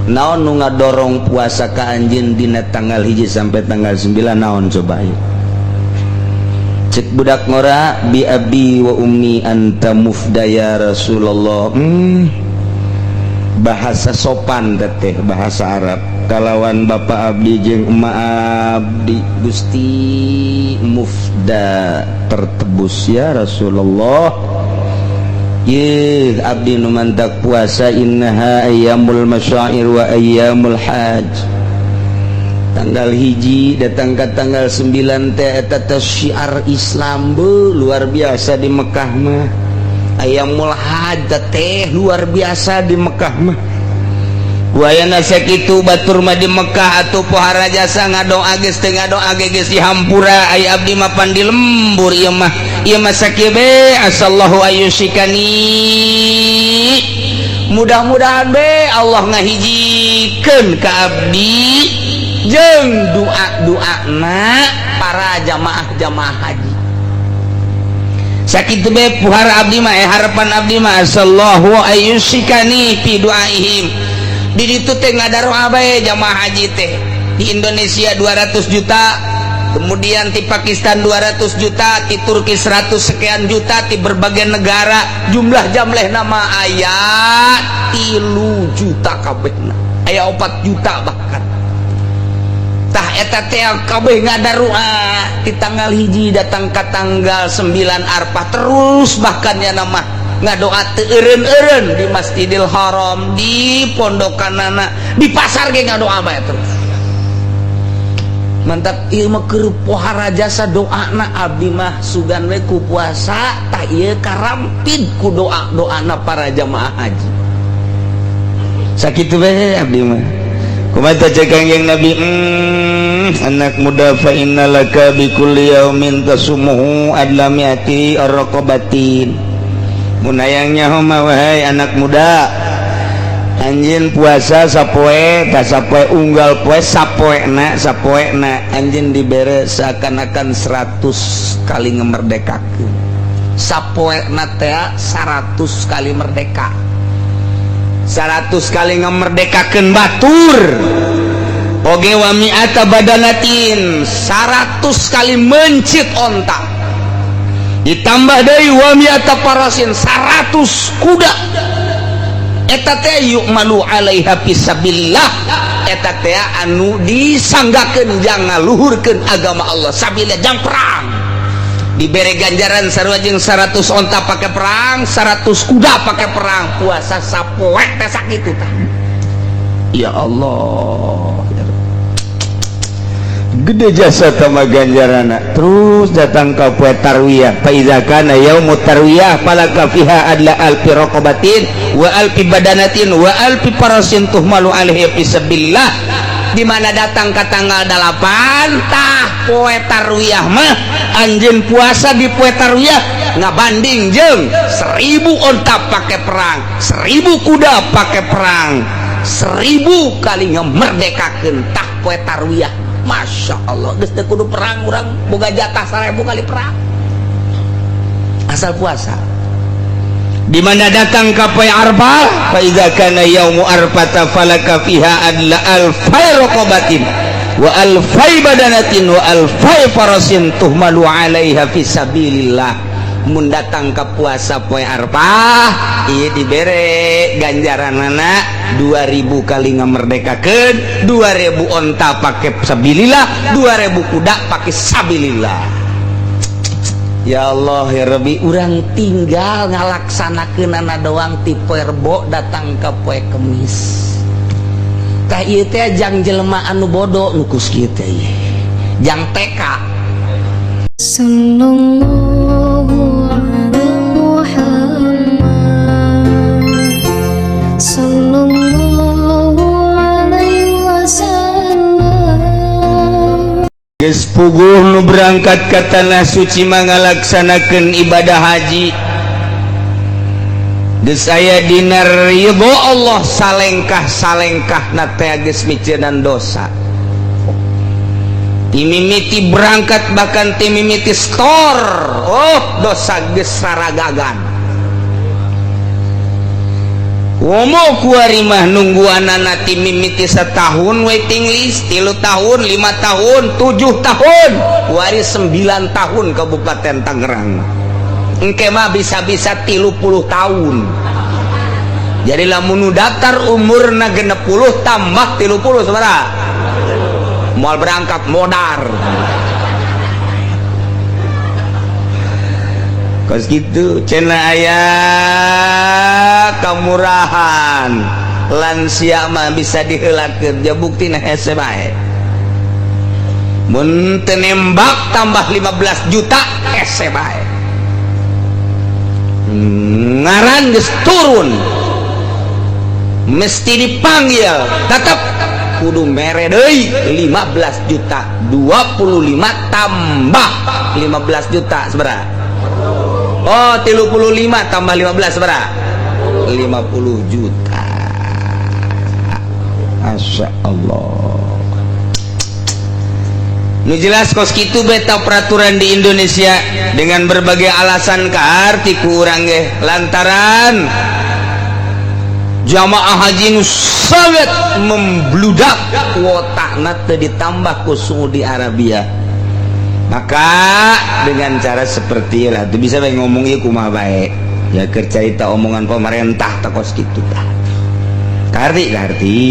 Naon nu ngadorong puasa ka anjeun dina tanggal 1 sampai tanggal 9? Naon coba ieu? Cek budak ngora, "Bi abi wa ummi anta, mufda ya Rasulullah." Bahasa sopan teh, bahasa Arab, kalawan bapak abdi jeung emak abdi, Gusti, mufda, tertebus ya Rasulullah. Ye, abdi nu mantak puasa, innaha ayyamul masyair wa ayyamul hajj. Tanggal 1 datang ke tanggal 9 teh eta teh syiar Islam. Be, luar biasa di Mekah mah. Ayyamul hajj teh luar biasa di Mekah mah. Wayana sakitu batur mah di Mekah atuh pohara jasa, ngadoa geus teu ngadoa ge geus dihampura. Ai abdi mah pan di lembur ieu mah. Ieu mah sakieu be, asallahu ayyusikani, mudah-mudahan be Allah ngahijikeun ka abdi jeung doa-doana para jamaah-jamaah haji. Sakitu be puhara abdi mah, harapan abdi mah, asallahu ayyusikani fi duaihim. Di ditu teh ngadaroa bae jamaah haji teh. Di Indonesia 200 juta, kemudian di Pakistan 200 juta, di Turki 100 sekian juta, di berbagai negara jumlah jamleh nama aya 3 juta kabehna, aya 4 juta bahkan. Tah, eta teh kabeh ngadaroa di tanggal 1 datang ke tanggal 9 Arfah terus. Bahkan ya nama ngadoa teu eureun-eureun di Masjidil Haram, di pondokanana, di pasar ge ngadoa bae terus. Mantap ieu mah keur pohara jasa doana. Abdi mah sugan we ku puasa. Tah, ieu karampid ku doa-doana para jamaah haji. Sakitu we abdi mah. Kumaha teh cek Kangjeng Nabi? Anak muda, fa innalaka bi kulli yaumin tasumuhu adla mi'ati raqabatin. Mun hayang nyaho mah, wahai anak muda, anjeun puasa sapoe tah, sapoe unggal poe, sapoena sapoena anjeun dibere seakan-akan 100 kali ngemerdekakeun. Sapoena teh 100 kali merdeka, 100 kali ngemerdekakeun batur oge. Wa mi'ata badanatin, 100 kali mencit onta. Ditambah deui wa mi'ata farasin, 100 kuda. Eta teh yuhmalu alaiha fisabilillah, eta teh anu disanggakeun jang ngaluhurkeun agama Allah, sabilillah, jang perang. Dibere ganjaran sarua jeung 100 onta pakai perang, 100 kuda pakai perang. Puasa sapoe teh sakitu tah. Ya Allah ya Rabb. Gede jasa tama ganjarana. Terus datang ke poe tarwiyah, fa iza kana yaumut tarwiyah falaka fiha adla alfi raqabatin wa alfi badanatin wa alfi farasin tuhmalu alaihi fisabilillah. Di mana datang ke tanggal 8, tah poe tarwiyah mah anjeun puasa di poe tarwiyah ngabanding jeung 1000 onta pakai perang, 1000 kuda pakai perang, 1000 kali ngemerdekakeun. Tah, poe tarwiyah, Masya Allah, geus teu kudu perang urang, boga jatah 1000 kali perang asal puasa. Di mana datang ka poe Arfah, fa iza kana yaumu arfata falaka fiha adla alfai raqabatin wa alfai badanatin wa alfai farasin tuhmalu alaiha fi sabilillah. Mun datang ke puasa poe Arfah ieu dibere ganjaranana 2000 kali ngamerdekakeun, 2000 onta pake sabilillah, 2000 kuda pake sabilillah. Ya Allah ya Rabbi, urang tinggal ngalaksanakeunana doang ti poe Rebo datang ke poe Kemis. Tah, ieu teh jang jelema anu bodoh nu kus kieu teh, jang TK. Sallallahu ala Muhammad, Sallallahu alaihi wasallam. Geus puguh nu berangkat ke tanah suci mah ngalaksanakeun ibadah haji, geus aya dina ridho Allah. Salengkah salengkah na teh geus miceunan dosa timimiti berangkat, bahkan timimiti store. Oh, dosa geus saragagan. Komo kuari mah nungguanana ti mimiti setahun waiting list, 3 tahun, 5 tahun, 7 tahun, kuari 9 tahun. Kabupaten Tangerang engke mah bisa-bisa 30 tahun. Jadi lamun nu daftar umurna 60 tambah 30 sabaraha? Moal berangkat, modar. Kos gitu cenah aya kamurahan, lansia mah bisa diheulakeun. Ja buktina hese bae, mun teu nembak tambah 15 juta hese bae. Ngaran geus turun mesti dipanggil, tetap kudu mere deui 15 juta. 25 tambah 15 juta sabaraha? Oh, 35 tambah 15 sabaraha? 50 juta. Masya Allah. Nu jelas kos kitu beta peraturan di Indonesia dengan berbagai alasan kaarti ku urang ge, lantaran jamaah haji nu sangat membludak, kuota teu ditambah ku Saudi Arabia, maka dengan cara seperti lah itu bisa bae ngomong ieu kumaha bae ya, keur carita omongan pemerintah tah kos kitu tah. Kaarti kaarti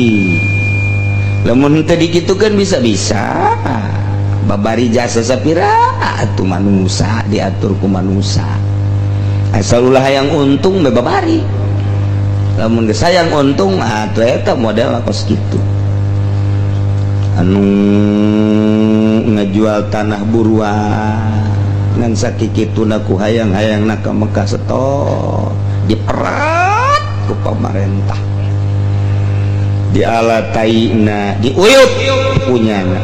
lamun teu dikitukeun bisa-bisa babari jasa sapira atuh manusa diatur ku manusa, asal ulah yang untung be babari. Lamun geus hayang untung atuh eta model kos kitu. Anu ngajual tanah buruan ngan sakikituna ku hayang-hayang ka Mekah, setor, diperat ku pemerintah, dialataina, diuyup punyana.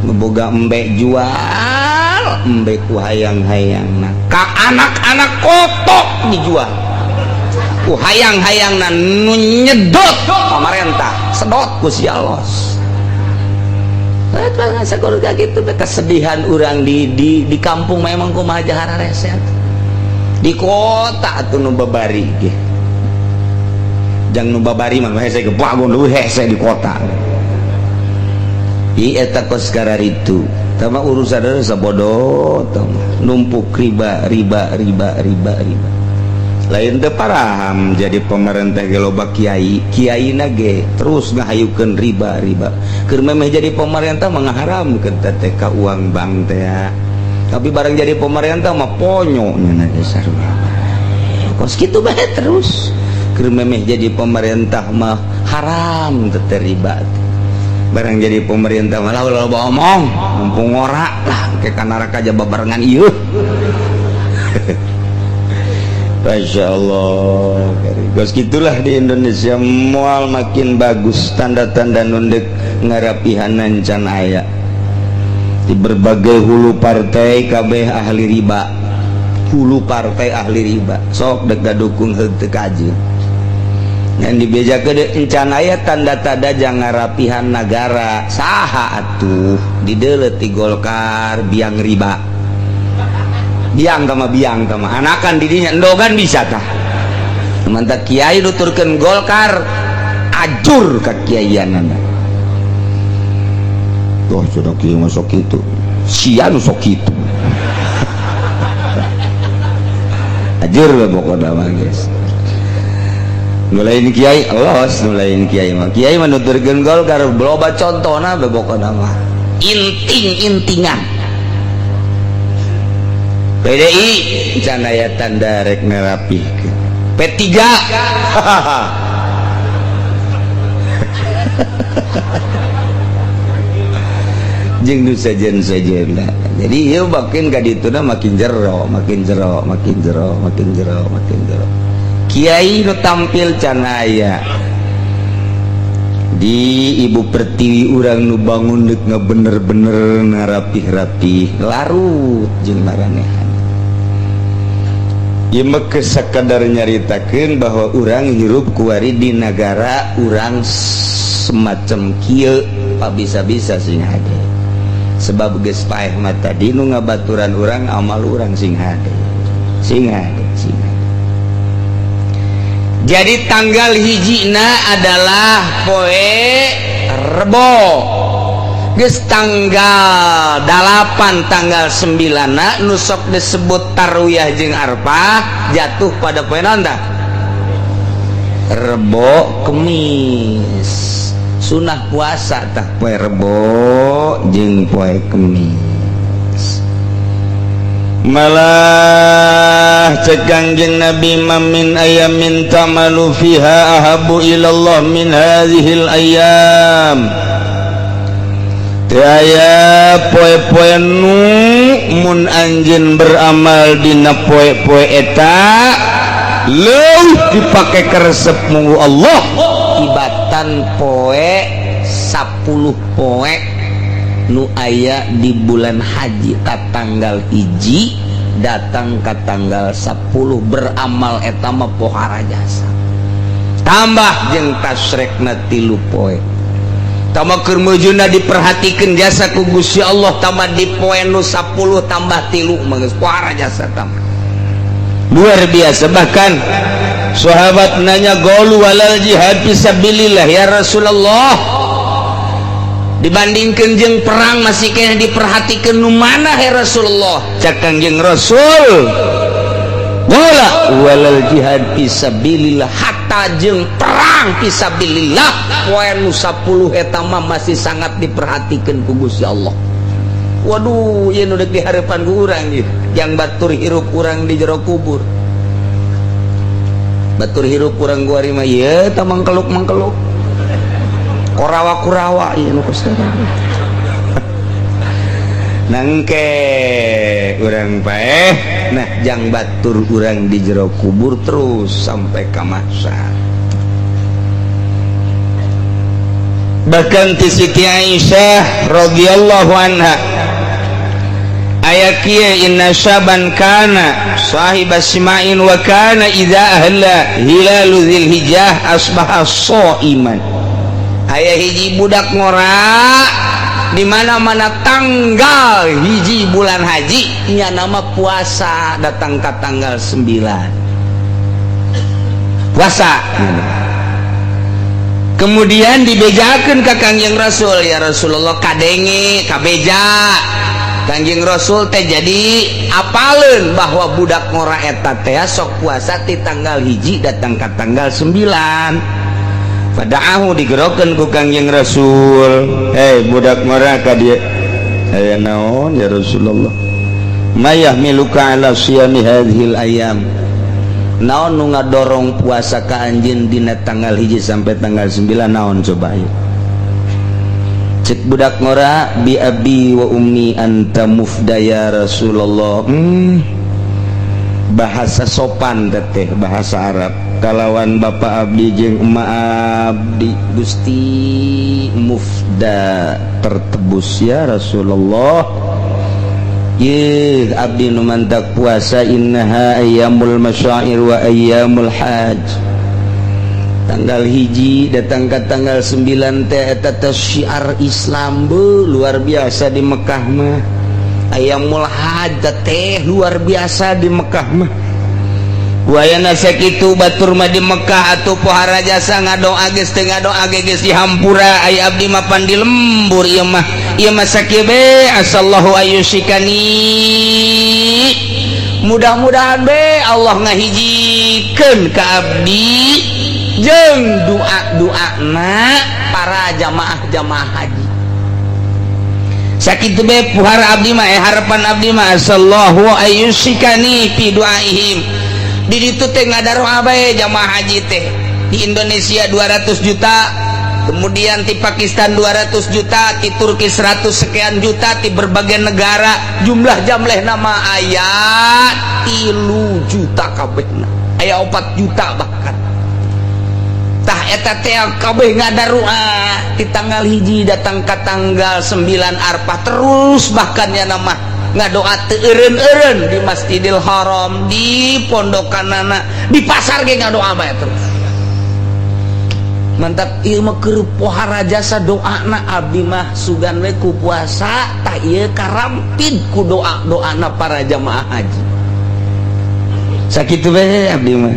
Boga embe, jual embe ku hayang-hayang ka anak-anak kotok, dijual ku hayang-hayang nu nyedot pemerintah, sedot ku sialos gitu. Kesedihan urang di kampung memang kumaha jahara reset di kota atuh nu babari ge. Jang nu babari mah hese ge, bagus nu hese di kota. I eta kos itu tama urusan sabodo numpuk riba, riba, riba, riba, riba. Lain teu paraham jadi pemerintah ge loba kiai, kiai ge terus ngahayukeun riba, riba. Keur memeh jadi pemerintah mah ngaharamkeun teh ka uang bank teh, tapi barang jadi pemerintah mah ponyo nya ge sarua. Kos kitu bae terus. Keur memeh jadi pemerintah mah haram teh riba teh, barang jadi pemerintah malah ulah loba omong, mumpung ngora lah ke neraka aja babarengan ieu. Masya Allah. Gos gitulah di Indonesia, mual makin bagus. Tanda-tanda nundek ngarapihanan can aya. Di berbagai hulu partai kabeh ahli riba, hulu partai ahli riba. Sok dek dukung heuh kaji yang dibejakeun, encan aya tanda-tanda jangan rapihan negara. Saha atuh dideuleu ti Golkar? Biang riba, biang tama, biang tama anakan didinya endogan bisa tah. Mantap kiai nuturkeun Golkar, ajur ka kiaianana. Tuh sudah kiai masuk itu sia nu sok kitu, ajur we pokona mah, guys. Nu lain kiai los, nu lain kiai mah, kiai mah nuturkeun Golkar loba contona be, pokona mah inting-intingan. PDI can aya tanda rek ngerapihkeun. P3 jeung nu sejen-sejenna. Jadi ieu makin ka dituna makin jero, makin jero, makin jero, makin jero, makin jero. Kiai nu tampil can aya. Di Ibu Pertiwi urang nu bangun deuk bener-bener narapih-rapih, larut jeung maranehan. Ieu mah sakadar nyaritakeun bahwa urang hirup kuari di negara urang semacam kieu, pak, bisa-bisa sing hade, sebab geus paeh mah tadi nu ngabaturan urang amal urang. Sing hade, sing hade, sing hade. Jadi tanggal hijina adalah poe Rebo. Geus tanggal 8, tanggal 9 nu sok disebut Tarwiyah jeung Arfah jatuh pada poe naon tah? Rebo Kemis. Sunah puasa tah poe Rebo jeung poe Kemis. Malah cek Kangjeng Nabi, "Ma min ayyamin ta'malu fiha ahabbu ilallah min hadhil ayyam." Teu aya poe-poe nu mun anjeun beramal dina poe-poe eta leuwih dipake karesep ku Allah tibatan poe 10 poe nu aya di bulan haji. Ta tanggal 1 datang ke tanggal 10 beramal eta mah pohara jasa, tambah jeung tasyrekna 3 poe, tambah keur meujeuhna diperhatikeun jasa ku Gusti Allah. Tambah di poe nu 10 tambah 3 mah geus pohara jasa, tambah luar biasa. Bahkan sahabat nanya, "Qalu walal jihad fisabilillah ya Rasulullah?" Dibandingkan jeung perang masih kena diperhatikan nu mana ya Rasulullah? Cak Kangjeng Rasul, "Qala walal jihad fisabilillah." Hatta jeung perang fisabilillah, poe nu 10 eta mah masih sangat diperhatikan ku Gusti Allah. Waduh, ieu nu deuk dihareupan ku urang ieu yang batur hirup urang di jero kubur. Batur hirup urang kuari mah ieu tah mangkeluk mangkeluk, korawa kurawa, ieu nu kos nangke urang paeh. Nah, jang batur urang di jero kubur terus sampai ka mahsyar. Bahkan ti Siti Aisyah radhiyallahu anha aya kieu, "Inna syaban kana sahiba sima'in wa kana idza ahla hilalu dzilhijjah asbaha shaiman." Aya hiji budak ngora di mana-mana tanggal 1 bulan haji nya nama puasa datang ke tanggal 9 puasa. Kemudian dibejakan ke Kangjeng Rasul, "Ya Rasulullah, kadenge kabeja." Kangjeng Rasul teh jadi apaleun bahwa budak ngora eta teh sok puasa ti tanggal 1 datang ke tanggal 9. Fada'ahu, digerokeun ku Kangjeng Rasul, "Hei budak ngora, ka dieu." "Aya naon ya Rasulullah?" "Ma yahmiluka ala siyami hadhil ayam?" Naon nu ngadorong puasa ka anjeun dina tanggal 1 sampai tanggal 9, naon coba ieu? Cek budak ngora, "Bi abi wa ummi anta mufda ya Rasulullah." Bahasa sopan teh, bahasa Arab, kalawan bapak abdi jeung emak abdi Gusti mufda, tertebus ya Rasulullah. Ye abdi nu mantak puasa, innaha ayyamul masyair wa ayyamul hajj. Tanggal 1 datang ke tanggal 9 teh eta teh syiar Islam be, luar biasa di Mekah mah. Ayyamul hajj teh luar biasa di Mekah mah. Wayana sakitu batur mah di Mekah atuh pohara jasa, ngadoa geus teu ngadoa ge geus dihampura. Ai abdi mah pan di lembur ieu mah, ieu mah sakieu be, asallahu ayyusikani, mudah-mudahan be Allah ngahijikeun ka abdi jeung doa-doana para jamaah-jamaah haji. Sakitu be pohara abdi mah, harapan abdi mah, asallahu ayyusikani fi duaihim. Di ditu teh ngadaroa bae jamaah haji teh, di Indonesia 200 juta, kemudian di Pakistan 200 juta, di Turki 100 sekian juta, di berbagai negara jumlah jamleh nama aya 3 juta kabehna, aya 4 juta bahkan. Tah eta teh kabeh ngadaroa di tanggal 1 datang ke tanggal 9 Arfah terus. Bahkan ya nama ngadoa teu eureun-eureun di Masjidil Haram, di pondokanana, di pasar ge ngadoa bae terus. Mantap ieu mah keur pohara jasa doana. Abdi mah sugan we ku puasa tah ieu karampid ku doa-doana para jamaah haji. Sakitu we abdi mah.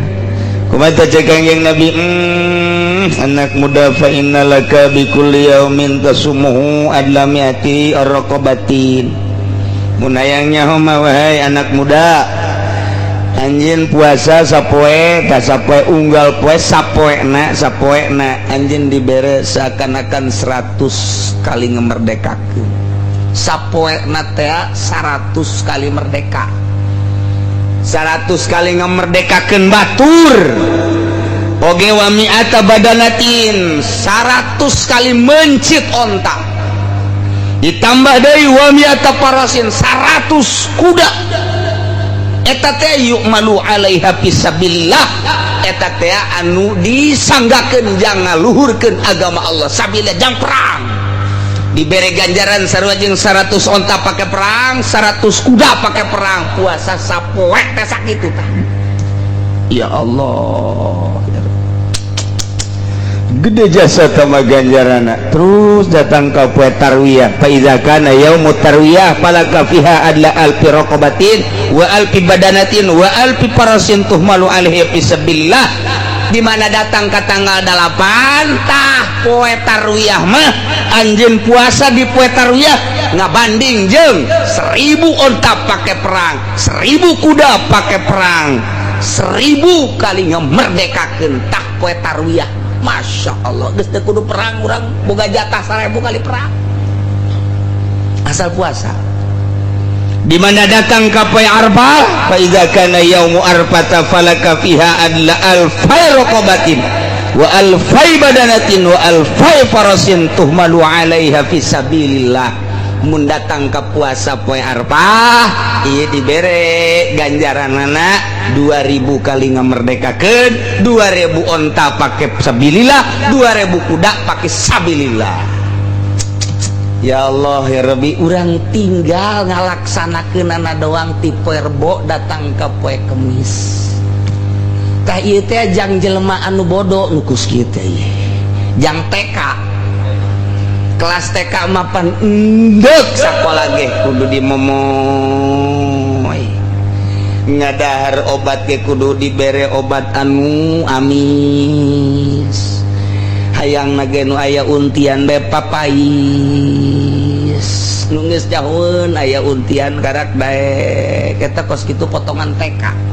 Kumaha cek Kangjeng Nabi? Anak muda, fa innalaka bi kulli yaumin tasumuhu adla mi'ati raqabatin. Mun hayang nyaho mah, wahai anak muda, anjeun puasa sapoe ta sapoe, unggal poe sapoena sapoena anjeun dibere seakan-akan 100 kali ngemerdekakeun. Sapoena teh 100 kali merdeka, 100 kali ngemerdekakeun batur oge. Wa mi'ata badanatin, 100 kali mencit onta, ditambah deui wa mi'ata farasin, 100 kuda. Eta teh yuhmalu alaiha fisabilillah, eta teh anu disanggakeun jang ngaluhurkeun agama Allah, sabilillah, jang perang. Dibere ganjaran sarua jeung 100 onta pakai perang, 100 kuda pakai perang. Puasa sapoe teh sakitu tah. Ya Allah ya, gede jasa sama ganjaran. Terus datang ke poe tarwiyah. Fa idza kana yaumut tarwiyah falaka fiha adla alfi raqabatin wa alfi badanatin wa alfi farasin tuhmalu alaihi fisabilillah. Di mana datang ke tanggal 8 tah, poe tarwiyah mah, anjeun puasa di poe tarwiyah ngabanding jeung 1000 onta pakai perang, 1000 kuda pakai perang, 1000 kali ngemerdekakeun. Tah, poe tarwiyah, Masya Allah, geus teu kudu perang urang, boga jatah 1000 kali perang asal puasa. Di mana datang ka poe Arfah, fa idza kana yaumu arfata falaka fiha adla alfai raqabatin wa alfai badanatin wa alfai farasin tuhmalu alaiha fi sabilillah. Mun datang ke puasa poe Arfah ieu dibere ganjaranana 2000 kali ngamerdekakeun, 2000 onta pake sabilillah, 2000 kuda pake sabilillah. Ya Allah ya Rabbi, urang tinggal ngalaksanakeunana doang ti poe Rebo datang ke poe Kemis. Tah, ieu teh jang jelema anu bodoh nu kos kieu teh, jang TK, kelas TK mapan endek sakola ge kudu dimomoy, ngadahar obat ge kudu dibere obat anu amis, hayang ge nu aya untian be papais, nu geus jauheun aya untian karak daek. Eta kos kitu potongan TK.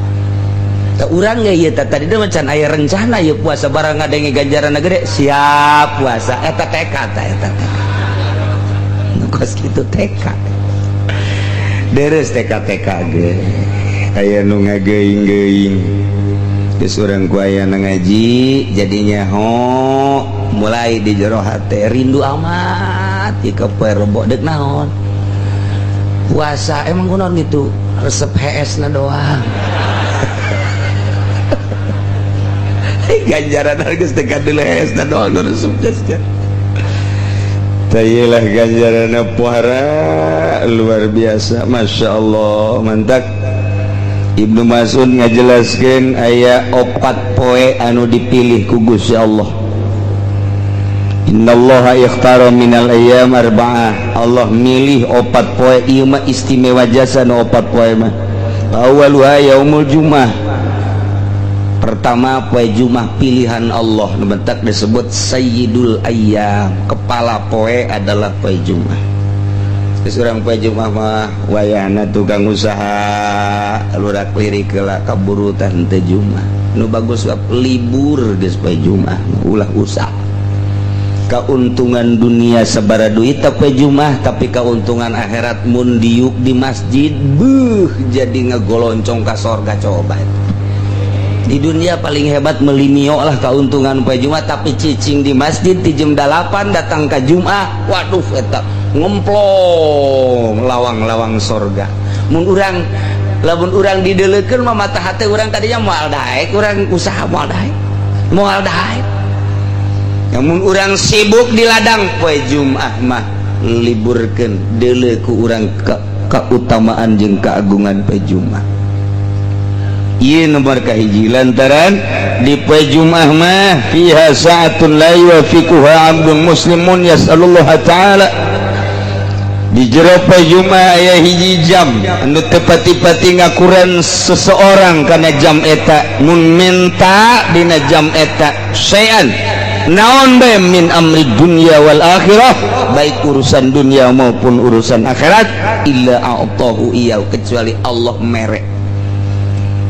Urang ge ieu tadi teh can aya rencana ieu puasa, barang ngadenge ganjaran gede siap puasa. Eta TK ta, eta TK nu kos kitu. TK deres, TK TK ge aya nu ngageuing-geuing. Geus urang ku aya ngaji jadinya ho mulai di jero hate rindu amat ieu ka poe Rebo. Deuk naon puasa emang? Kunaon gitu? Resep HS na doang. Ganjaran geus teu kadeuleuk, HS na doang nu resep geus. Tayilah ganjaran puara luar biasa, Masya Allah. Mantap. Ibnu Mas'ud ngajelaskan aya opat poe anu dipilih ku Gusti Allah. Innallaha ikhtara minal ayyam arba'ah. Allah milih opat poe, ieu mah istimewa jasa nu opat poe mah. Awaluha yaumul jumah. Pertama poe Jumat, pilihan Allah, nu bentak disebut sayyidul ayyam, kepala poe adalah poe Jumat. Geus urang poe Jumat mah wayahna tukang usaha lurak lirik lah, kaburutan teu Jumat. Nu bagus libur geus poe Jumat, ulah usaha. Keuntungan dunia sabara duit poe Jumat, tapi keuntungan akhirat mun diuk di masjid, beuh, jadi ngegoloncong ka sorga. Coba itu di dunia paling hebat meuli Mio lah keuntungan poe Jumat, tapi cicing di masjid di jam 8 datang ke Jumat, waduh, eta ngemplong lawang-lawang sorga. Mun urang, lamun urang didelekeun mah mata hati urang tadinya moal daek urang usaha, moal daek, moal daek. Namun urang sibuk di ladang poe Jumat mah liburkeun, deuleu ku urang ke keutamaan jeung keagungan poe Jumat. Ieu nomor kahiji, lantaran di poe Jumat mah fiha sa'atun la yuwafiquha 'abdun muslimun yas'alullah ta'ala. Di jero poe Jumat aya hiji jam anu teu pati-pati ngakuran seseorang kana jam eta, mun minta dina jam eta syai'an naon bae min amri dunya wal akhirah, baik urusan dunia maupun urusan akhirat, illa a'tahu iyyahu, kecuali Allah mere.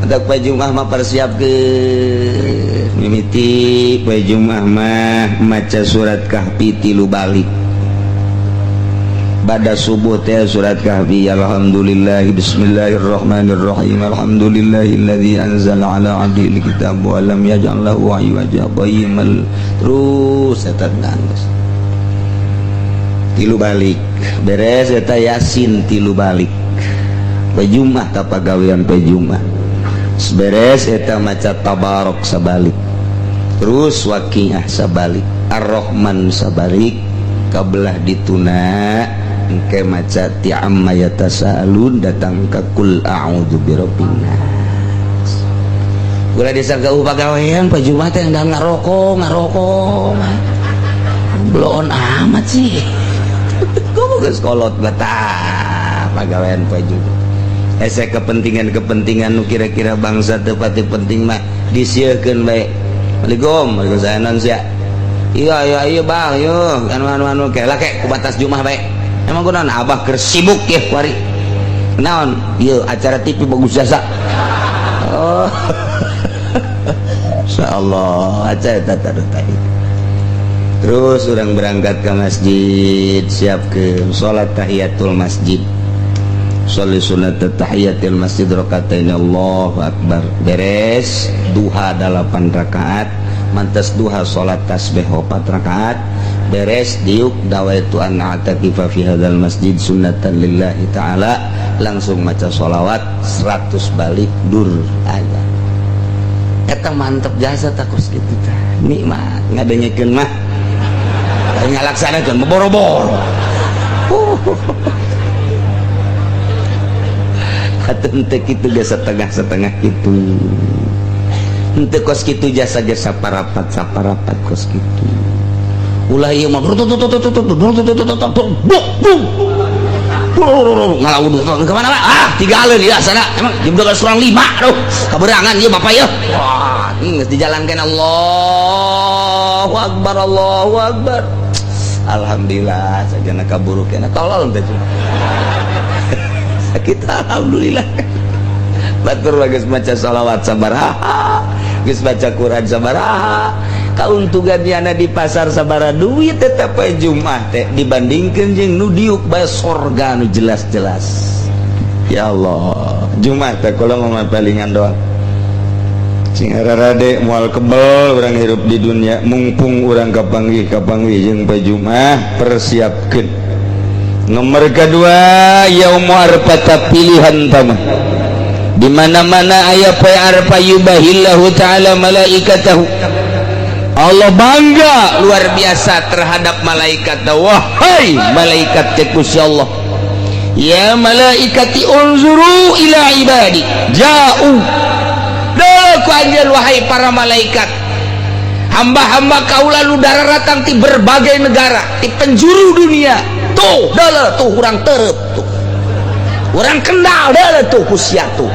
Untuk poe Jumat mah persiapkeun mimiti poe Jumat mah maca surat Kahfi tilu balik. Pada subuh teh surat Kahfi, alhamdulillah, bismillahirrahmanirrahim, alhamdulillahilladzi anzala ala abdihi alkitab wa lam yaj'al lahu 'iwaja qayyimal, terus eta nangis tilu balik. Beres eta, Yasin tilu balik. Poe Jumat tah pagawean poe Jumat. Beres eta, maca Tabarok sabalik, terus Waqiah sabalik, Ar-Rahman sabalik. Kabelah dituna engke maca ti Amma Yatasaalun datang ka Qul A'udzu Birabbin Nas. Ulah disangka uh pagawean poe Jumat teh ngarokok ngarokok, bloon amat sih. Gua geus kolot betah pagawean poe Jumat. Ese kepentingan-kepentingan nu kira-kira bangsa teu pati penting mah disiekeun bae. Assalamualaikum, waalaikumsalam sia. Iya, Bang, yuk anu anu anu kayak lah kayak ku batas Jumat bae. Emang kunaon, Abah keur sibuk ya kuari? Naon? Ieu acara TV bagus jasa. Oh. Insyaallah acara eta tadi. Terus orang berangkat ke masjid, siap ke sholat tahiyatul masjid. Sholli sunat tahiyatul masjid rakatain, Allahu akbar. Beres duha 8 rakaat, mantas duha salat tasbih 4 rakaat. Beres diuk, nawaitu an a'takifa fi hadzal masjid sunnatan lillahi ta'ala, langsung maca sholawat 100 balik, dur aja. Eta mantep jasa takos gitu tah, nikmat ngadengekeun mah, ngalaksanakeun boro-boro. Atuh henteu kitu ge, setengah-setengah kitu henteu, kos kitu jasa ge saparapat saparapat kos kitu. Ulah ieu mah ngalawu kemana? Ah, tinggalin ya sana. Emang jam 11.55 tuh kaberangan ieu bapak ya. Wah, geus dijalankan, Allahu akbar, Allahu akbar, alhamdulillah sajana kaburu kena tolol teh kita, alhamdulillah. Batur geus maca sholawat sabaraha, geus baca Quran sabaraha, kauntungan nyana di pasar sabaraha duit tetep poe Jumat teh dibandingkeun jeung nu diuk bae sorga nu jelas-jelas. Ya Allah, Jumat teh kalau mah palingan doang sing rade moal kebel urang hirup di dunia. Mumpung urang kapanggih kapanggih jeung poe Jumat, persiapkeun. Nomor kedua, yaumu arfata, pilihan tama di mana-mana aya poe Arfah. Yubahillahu ta'ala malaikatahu, Allah bangga luar biasa terhadap malaikat. Wahai malaikat, cek Gusti Allah, ya malaikati unzuru ila ibadi ja'u. Ku anjeun, wahai para malaikat, hamba-hamba kaula nu daratang ti berbagai negara, ti penjuru dunia. Tuh deuleu tuh, urang terep tuh, urang Kendal deuleu tuh, kusia tuh,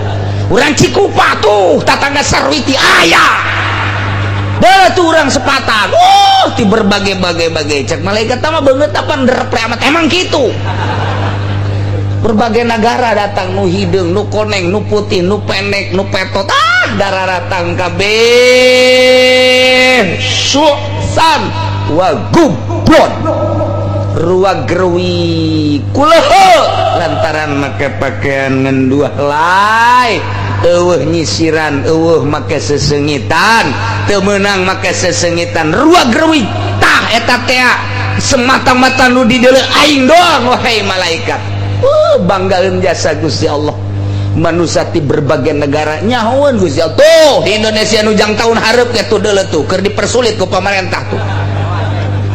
urang Cikupa tuh, tatangga Sarwiti aya deuleu tuh, urang Sepatan, oh, ti berbagai-bagai bagai. Cek malaikat mah beungeut apa nderep amat emang gitu. Berbagai negara datang, nu hideung, nu koneng, nu putih, nu pendek, nu petot, ah, daratang kabeh su'san wa gubbon, ruag gerwi kulehe lantaran make pakaian ngan dua helai, eueuh nyisiran, eueuh make sesengitan, teu meunang make sesengitan, ruag gerwi. Tah, eta teh semata-mata nu dideuleu aing doang, wahai malaikat. Banggaeun jasa Gusti Allah, manusia di berbagai negara nyahoan Gusti Allah. Tuh di Indonesia nu jang tahun hareup ge tuh deuleu tuh, keur dipersulit ku pamarentah tuh,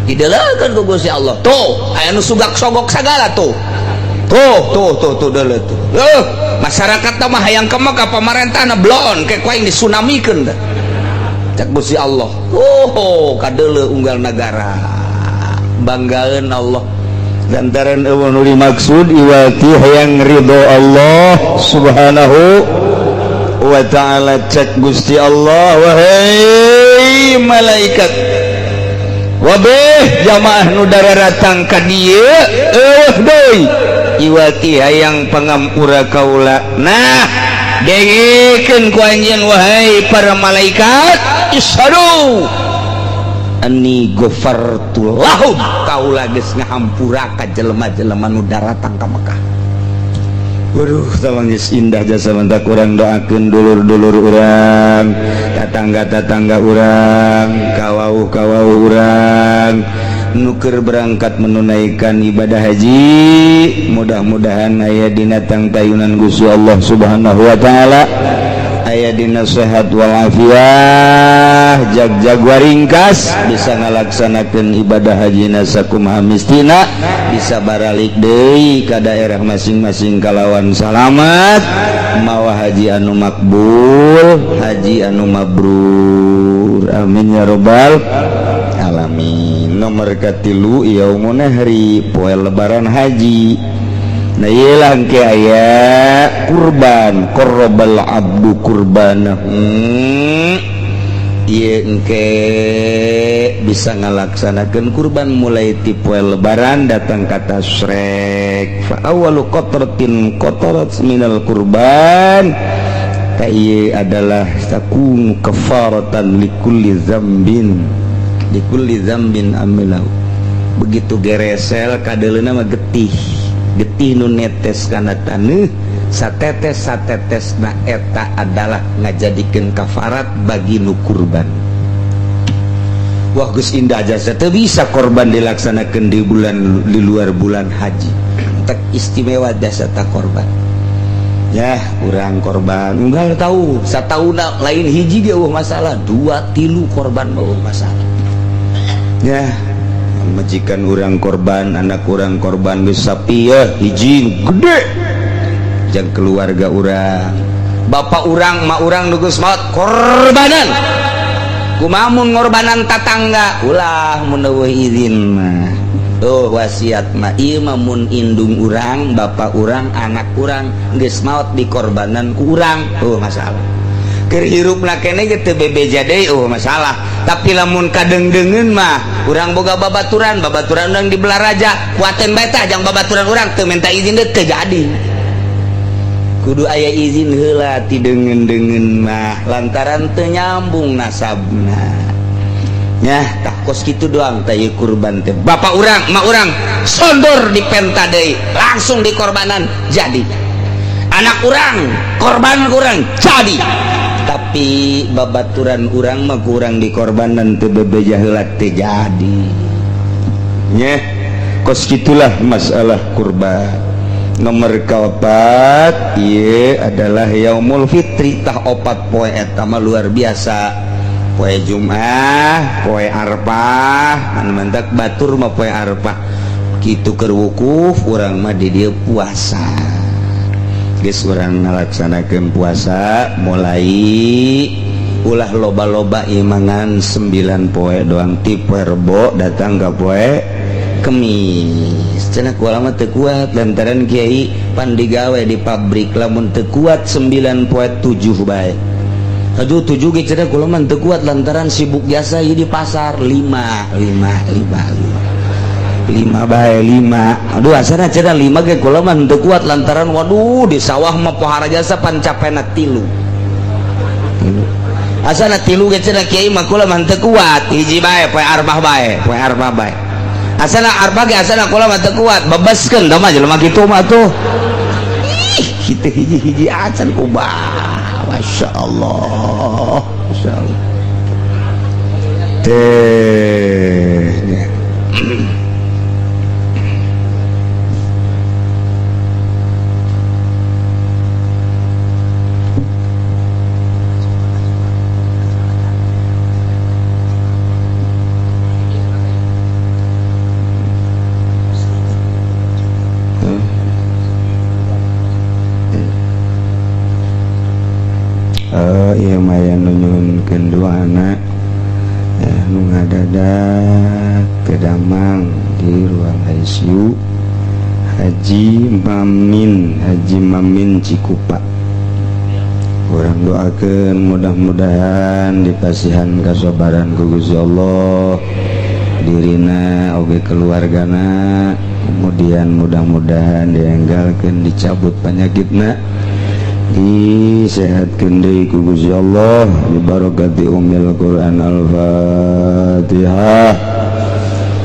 dideuleukeun ku Gusti Allah. Tuh aya nu sugak sogok sagala tuh, tuh tuh tuh tuh, deuleu tuh. Masyarakat mah hayang ke Mekah, pamarentahna bloon ke ku aing disunamikeun teh. Cek Gusti Allah, oh, kadeuleu unggal negara, banggaeun Allah. Lantaran euweuh nu dimaksud iwati hayang ridho Allah Subhanahu wa ta'ala. Cek Gusti Allah, wahai malaikat, wabeh jamaah nu daratang ka dieu euweuh deui iwati hayang pangampura kaula. Nah, dengekeun ku anjeun, wahai para malaikat, isyhadu anni ghafartu lahum, kaula geus ngahampura ka jelema-jelema nu daratang ka Mekah. Waduh, tolong geus indah jasa mentak urang doakeun dulur-dulur urang, tatangga-tatangga urang, kawauh-kawauh urang nu keur berangkat menunaikan ibadah haji, mudah-mudahan aya dina tangtayunan Gusti Allah Subhanahu wa taala, aya dina sehat walafiat, jag-jag waringkas bisa ngalaksanakeun ibadah haji sakumaha mistina, bisa baralik deui ka daerah masing-masing kalawan salamat, mawa haji anu makbul, haji anu mabrur, amin ya robbal alamin. Nomor katilu, yaumun nahri, poe lebaran haji. Nah, ieu lah engke aya kurban, qarrabal abdu kurbanahu. Ieu engke bisa ngalaksanakeun kurban mulai ti poe lebaran datang ka tasrek. Fa awwalu qatratin qatarat minal kurban, ta ieu adalah takunu kafaratan likulli dzambin, likulli dzambin amilahu. Begitu geresel kadeleuna mah getih, getih nu netes kana taneuh satetes satetes, na eta adalah ngajadikeun kafarat bagi nu kurban. Wah, geus indah jasa teu bisa korban dilaksanakeun di bulan di luar bulan haji. Tak istimewa jasa tak korban ya, urang korban unggal tahu satauna lain hiji ge eueuh masalah, dua tilu korban eueuh masalah ya. Majikan urang korban, anak urang korban, geus sapi ya hiji gede jang keluarga urang, bapak urang, mak urang nu geus maot korbanan. Kumaha mun ngorbanan tatangga? Ulah mun eueuh izin mah. Tuh wasiat mah ieu mah mun indung urang, bapak urang, anak urang geus maot dikorbanan ku urang, tuh masalah. Keur hirupna keneh ge teu bebeja deui, oh masalah. Tapi lamun kadengdengeun mah urang boga babaturan, babaturan urang di Belaraja, kuateun bae tah jang babaturan urang teu minta izin deui teu jadi. Kudu aya izin heula ti deungeun-deungeun mah lantaran teu nyambung nasabna. Nyah tah kos kitu doang tah ieu kurban teh. Bapak urang, emak urang sondor dipenta deui, langsung dikorbanan jadi. Anak urang korban urang jadi. Tapi babaturan urang mah kurang dikorbanan teu bebeja heula teu jadi. Nyah kos kitulah masalah kurban. Nomor keempat ieu adalah yaumul fitri. Tah opat poe eta mah luar biasa. Poe Jumat, poe Arfah, anu mantak batur mah poe Arfah. Kitu keur wukuf urang mah di dieu puasa. Geus urang ngalaksanakeun puasa mulai ulah loba-loba imangan 9 poe doang ti poe Rebo datang ka poe Kemis. Cenah kula mah teu kuat lantaran kiai pan digawe di pabrik, lamun teu kuat 9 poe 7 bae. Aduh 7 ge cenah kula mah teu kuat lantaran sibuk jasa ieu di pasar. 5 5 5 5 5 bae 5. Aduh asana cenah 5 ge kula mah teu kuat lantaran waduh di sawah mah pohara jasa pan capena 3. Asana 3 ge cenah kiai mah kula mah teu kuat, hiji bae poe Arbah bae, poe Arbah bae. Asana Arbah ge asana kula mah teu kuat, bebaskeun da mah jelema kitu mah tuh. Ih, kitu hiji-hiji acan kubah. Masya Allah, Masya Allah. Teh. Iya maya nyuhunkeun doana nu ngadadak kedamang di ruang ICU. Haji Mamin, Haji Mamin Cikupa. Urang doakeun mudah-mudahan dipasihan kasabaran ku Gusti Allah, dirina oge keluargana, kemudian mudah-mudahan dienggalkeun, dicabut penyakitna, disehatkeun deui ku Gusti Allah bibarakati ummil Quran. Al-Fatihah.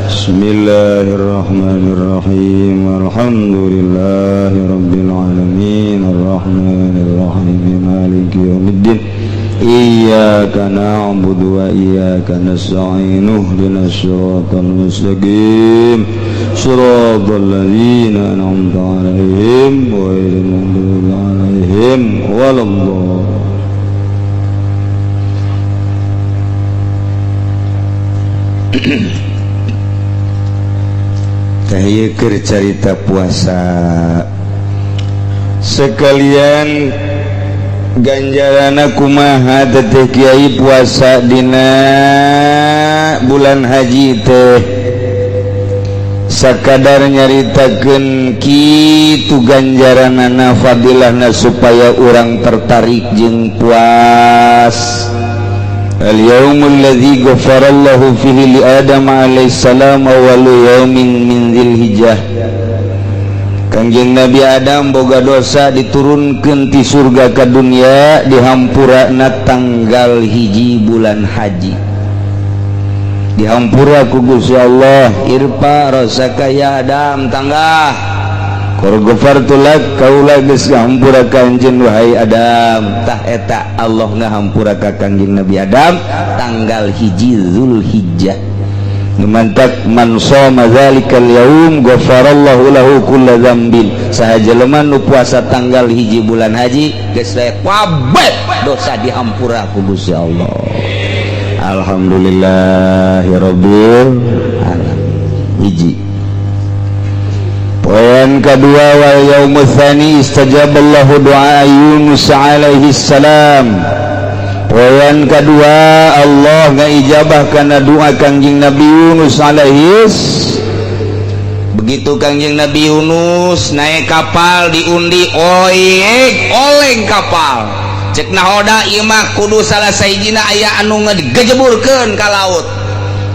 Bismillahirrahmanirrahim. Alhamdulillahi rabbil alamin, arrahmanirrahim, maliki yaumiddin. Iyyaka na'budu wa iyyaka nasta'in, ihdinas siratal mustaqim, siratal ladzina an'amta 'alaihim ghairil maghdubi 'alaihim waladdallin. Tah ieu carita puasa sekalian, ganjarana kumaha teteh kiai puasa dina bulan haji teh? Sakadar nyaritakeun kitu ganjaranana, fadilahna, supaya urang tertarik jeung puas. Al-yaumul ladzi ghafarallahu fihi li Adam alaihi salam awwalu yaumin min Dzulhijjah. Kangjeng Nabi Adam boga dosa, diturunkeun ti surga ka dunia, dihampurana tanggal 1 bulan haji, dihampura ku Gusti Allah. Irfa ra'saka ya Adam, tanggah. Qad ghafartu lak, kaula geus ngahampura ka anjeun wahai Adam. Tah eta Allah ngahampura ka Kangjeng Nabi Adam tanggal 1 Zulhijjah. Nu mantak man shoma dzalikal yaum ghafarallahu lahu kulla dzambin. Saha jelema nu puasa tanggal 1 bulan haji, geus kabeh dosa dihampura ku Gusti Allah. Alhamdulillahirabbil alamin. Hiji. Poin kedua, wal yaumus tsani istajaballahu du'a Yunus alaihi salam. Poin kedua, Allah ngaijabah kana doa Kangjeng Nabi Yunus alaihi. Begitu Kangjeng Nabi Yunus naik kapal, diundi, oyek oleng kapal. Cek nahoda, ieu mah kudu salah sahijina aya anu ngejeburkeun ka laut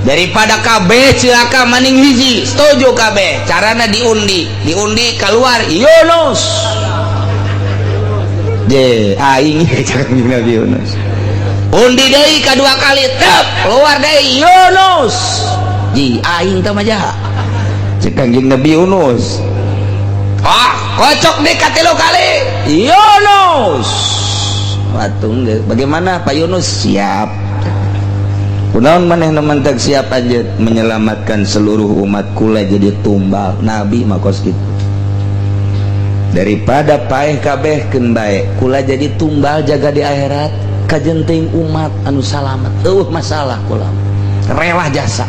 daripada kabeh cilaka, maning hiji. Setuju kabeh, carana diundi. Diundi, keluar Yunus. Je aing, Nabi Yunus. Undi deui kedua kali, tep keluar deui Yunus. Ji aing teh mah jaha, cek Kangjeng Nabi Yunus. Ah, kocok deh katilu kali, Yunus. Watung, bagaimana Pak Yunus, siap? Kunaon maneh nu mantak siap aja menyelamatkan seluruh umat? Kula jadi tumbal. Nabi mah kos gitu, daripada paeh kabeh, keun bae kula jadi tumbal, jaga di akhirat kajenting umat anu salamat, eueuh masalah, kula rela jasa.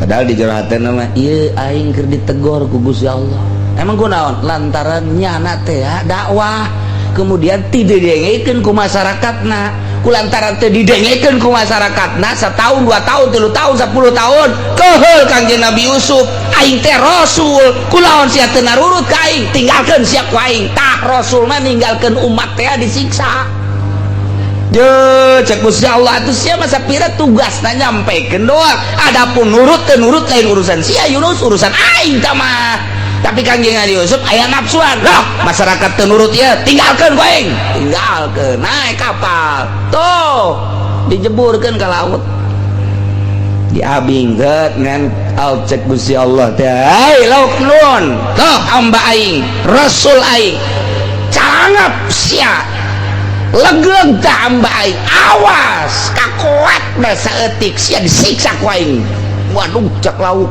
Padahal di jero hatena mah, ieu aing keur ditegor ku Gusti Allah. Emang kunaon? Lantaran nyana teh dakwah kemudian tidak didengekeun ku masyarakatna. Kulantaran teu didengekeun ku masyarakatna setahun, 2 tahun, 3 tahun, 10 tahun, keheul Kangjeng Nabi Yusuf, aing teh rasul, kulaon sia teu narurut ka aing? Tinggalkeun sia ku aing. Tah, rasul mah ninggalkeun umat teh disiksa. Je, cek Gusti Allah atuh, sia masa pira tugasna nyampekeun doang, adapun nurut teu nurut lain urusan sia Yunus, urusan aing tah mah. Tapi Kangjeng Nabi Yusuf aya nafsuan lah, masyarakat teu nurut ya tinggalkeun ku aing, tinggalkeun. Naik kapal tuh, dijeburkeun ke laut, diabing ngan al cek Gusti Allah teh, "Hei lauk, nun tuh hamba aing, rasul aing, calangap sia, legeg tah hamba aing, awas kakoat mah saeutik sia disiksa ku aing." Waduh, cek lauk,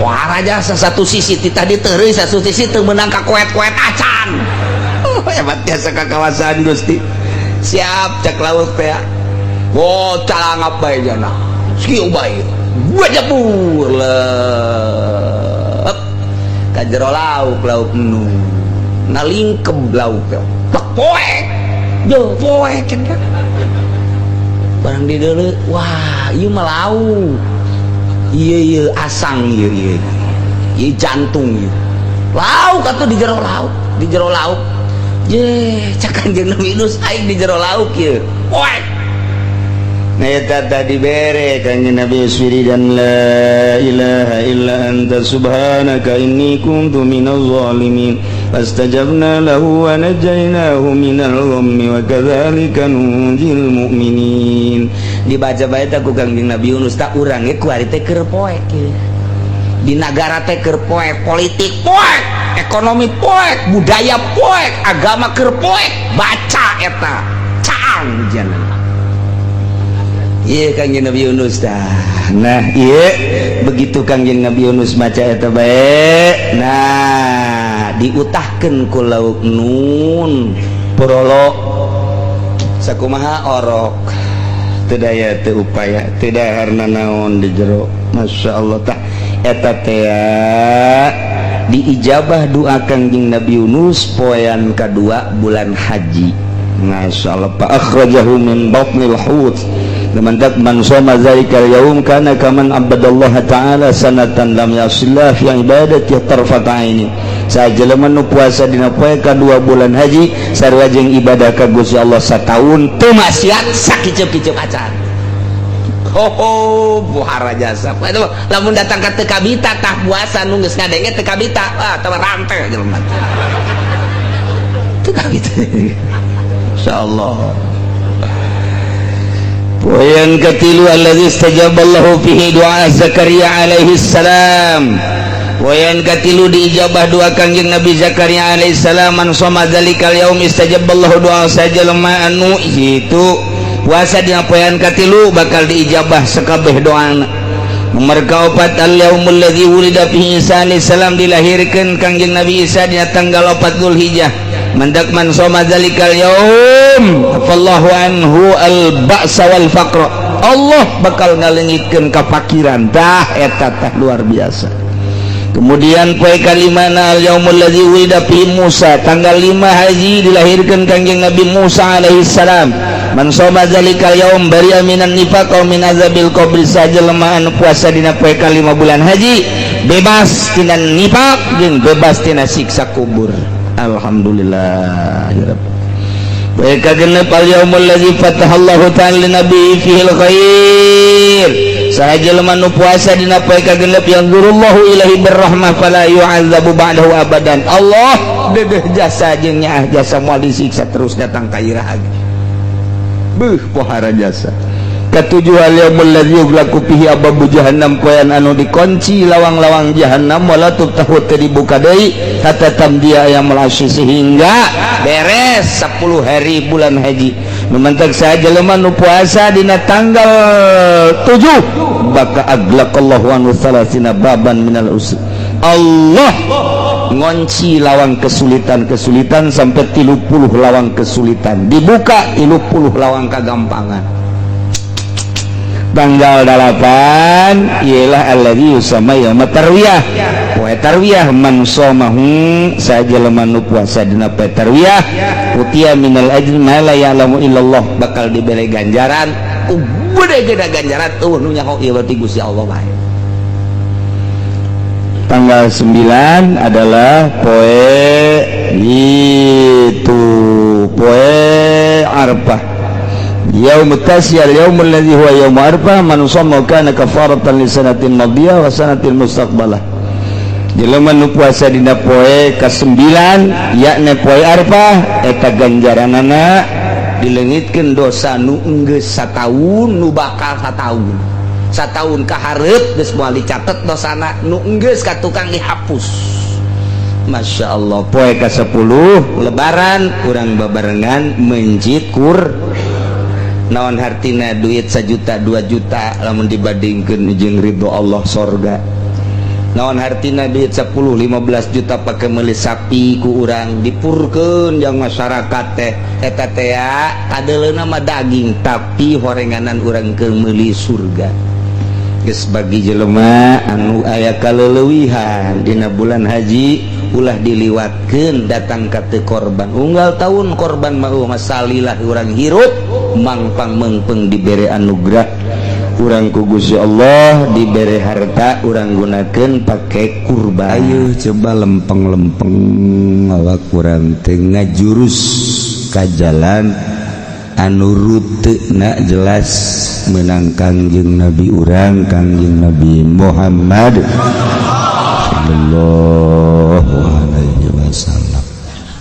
wah raja, satu sisi ti tadi teureui, satu sisi teu meunang kakoet-koet acan. Oh, hebat biasa kakawasan Gusti. Siap, cek laut teh. Oh, calangap bae jana, kieu bae jebur lep ka jero lauk. Lauk nu ngalingkeb, lauk teh plek, poek jo poek kan barang di deuleu. Wah, ieu mah lauk, iya iya, asang, iya iya. Ieu jantung ieu. Lauk atuh di jero laut, di jero laut. Ye, cak Kanjeng Nabi Yunus, aing di jero lauk ieu. Poek. Nah, eta tadi bere Kanjeng Nabi Yunus dan la ilaha illa anta subhanaka inni kuntu minaz zalimin. Fastajabna lahu wa najainahu minal ghammi wa kadzalika nunjil mu'minin. Dibaca bae teh ku Kanjeng Nabi Yunus, tak urang ge kuari teh keur poek ieu. Di nagara teh keur poek, politik poek, ekonomi poek, budaya poek, agama keur poek, baca eta caang jalan. Iya, Kangjeng Nabi Yunus dah. Nah, iya, begitu Kangjeng Nabi Yunus maca eta bae. Nah, diutahkeun ku lauk nun porolo sakumaha orok teu daya, teu upaya, teu dahar naon di jero. Masya Allah, tah eta teh diijabah doa Kangjeng Nabi Yunus poean kadua bulan haji. Masya Allah, fa akhrajahu min batnil hut. Mantak man shoma zalikal yaum kana kaman abadallaha ta'ala sanatan lam yasillah fi ibadati tarfat aini. Sajelema nu puasa dina poe kadua bulan haji sarua jeung ibadah ka Gusti Allah sataun teu maksiat sakiceup-kiceup acan. Ho ho, buhara jasa. Aduh, lamun datang ka teu kabita tah puasa nu geus ngadenge teu kabita, ah tah rante jelema. Teu kabita. Insyaallah. Poean katilu, alladzi istajaballahu fihi du'a Zakaria alaihi salam. Poean katilu diijabah doa Kangjeng Nabi Zakaria alaihi salam, man shoma dzalikal yaum istajaballahu du'a, sajelema anu itu puasa dina poean katilu bakal diijabah sekabeh doana. Nomor kaopat, al yaumul ladzi wulida fihi Isa alaihi salam, dilahirkeun Kangjeng Nabi Isa dina tanggal 4 Dzulhijjah. Mandak man shoma dzalikal yaum afallahu anhu al ba'sa wal faqra, Allah bakal ngaleungitkeun kafakiran. Dah, eta tah luar biasa. Kemudian poe kalimana, al yaumul ladzi wulida fihi Musa, tanggal 5 haji dilahirkeun Kangjeng Nabi Musa alaihi salam. Man shoma dzalikal yaum bari'a minan nifaq wa min azabil qabri, sajelema anu puasa dina poe kalima bulan haji bebas tina nifaq jeung bebas tina siksa kubur. Alhamdulillah ya Rabb. Poe kagenep, al yaumul ladzi fatahallahu ta'ala li nabi fihi khair, sajelema nu puasa dina poe kagenep yanzurullahu ilaihi birrahmah fala yu'adzabu ba'dahu abadan. Allah dedeh jasa jeung nyaah jasa, moal disiksa terus datang ka iraha. Beuh, pohara jasa. Ketujuh, al yaumul ladzi yughlaqu fihi abwabu jahannam, poean anu dikunci lawang-lawang jahannam wala tuftahu teu dibuka deui hatta tamdiya ayyamul asyri, sehingga beres 10 hari bulan haji. Nu mantak sajelema nu puasa dina tanggal 7 baka aglaqallahu anhu salasina baban minal usri, Allah ngonci lawang kesulitan-kesulitan sampai 30 lawang kesulitan dibuka, 30 lawang kagampangan. Tanggal 8 ialah alladzi yusamma yaum tarwiyah, poe tarwiyah. Man shamahu, sajelema nu puasa dina poe tarwiyah, utiya minal ajri ma la ya'lamu illallah, bakal diberi ganjaran gede gede, ganjaran tuh nu nyaho ieu berarti Gusti Allah bae. Tanggal 9 adalah poe itu, poe Arafah. Yaum tasi, al yaumul ladzi huwa yaum Arafah, man shoma kana kafaratan li sanatin madiyah wa sanatil mustaqbalah. Jelema nu puasa dina poe ka-9, yakni poe Arafah, eta ganjaranana dileungitkeun dosa nu enggeus sataun, nu bakal sataun, sataun kahareup geus moal dicatet dosana, nu enggeus ka tukang dihapus. Masya Allah. Poe ka-10 lebaran, urang babarengan mencit kur. Naon hartina duit 1 juta 2 juta lamun dibandingkeun jeung ridho Allah, sorga? Naon hartina duit 10 15 juta pakai meuli sapi ku urang dipurkeun yang masyarakat teh? Eta teh kadeuleuna mah daging, tapi horenganan urang keur meuli surga. Geus, bagi jelema anu aya kaleulewihan dina bulan haji, ulah diliwatkeun datang ka teu korban. Unggal tahun korban mah masalilah urang hirup mangpang meungpeung dibere anugerah. Urang ku Gusti Allah dibere harta, urang gunakeun pake kurban. Ayo coba lempeng-lempeng awak urang teh ngajurus ka jalan anu rutena jelas menang Kangjeng Nabi urang, Kangjeng Nabi Muhammad sallallahu alaihi wasallam.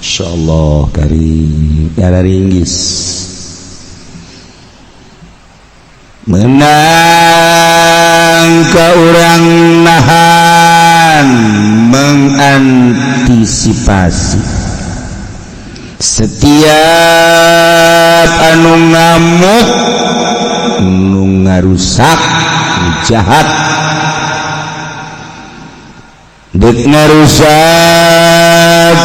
Insyaallah karim gara ringgis menang ke urang nahan mengantisipasi setiap anu ngamuk, nu ngarusak, jahat, dek ngarusak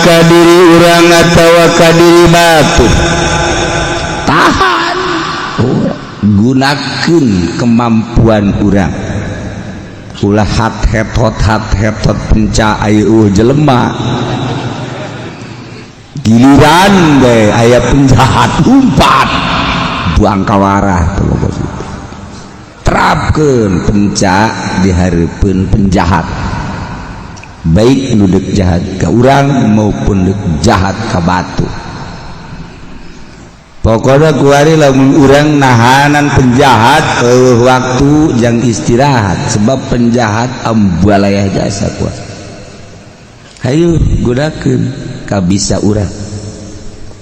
ka diri urang atawa ka diri batur, tahan, gunakeun kemampuan urang. Ulah hat hetot hat hetot penca ayo jelema giliran deh aya penjahat umpat buang kawarah tuh bos. Terapkeun penca di hareupeun penjahat, baik nu deuk jahat ka urang maupun deuk jahat ka batu. Pokoknya kuari lamun urang nahanan penjahat eueuh waktu jang istirahat, sebab penjahat ambalayah jasa kuat. Hayu gunakeun kabisa urang.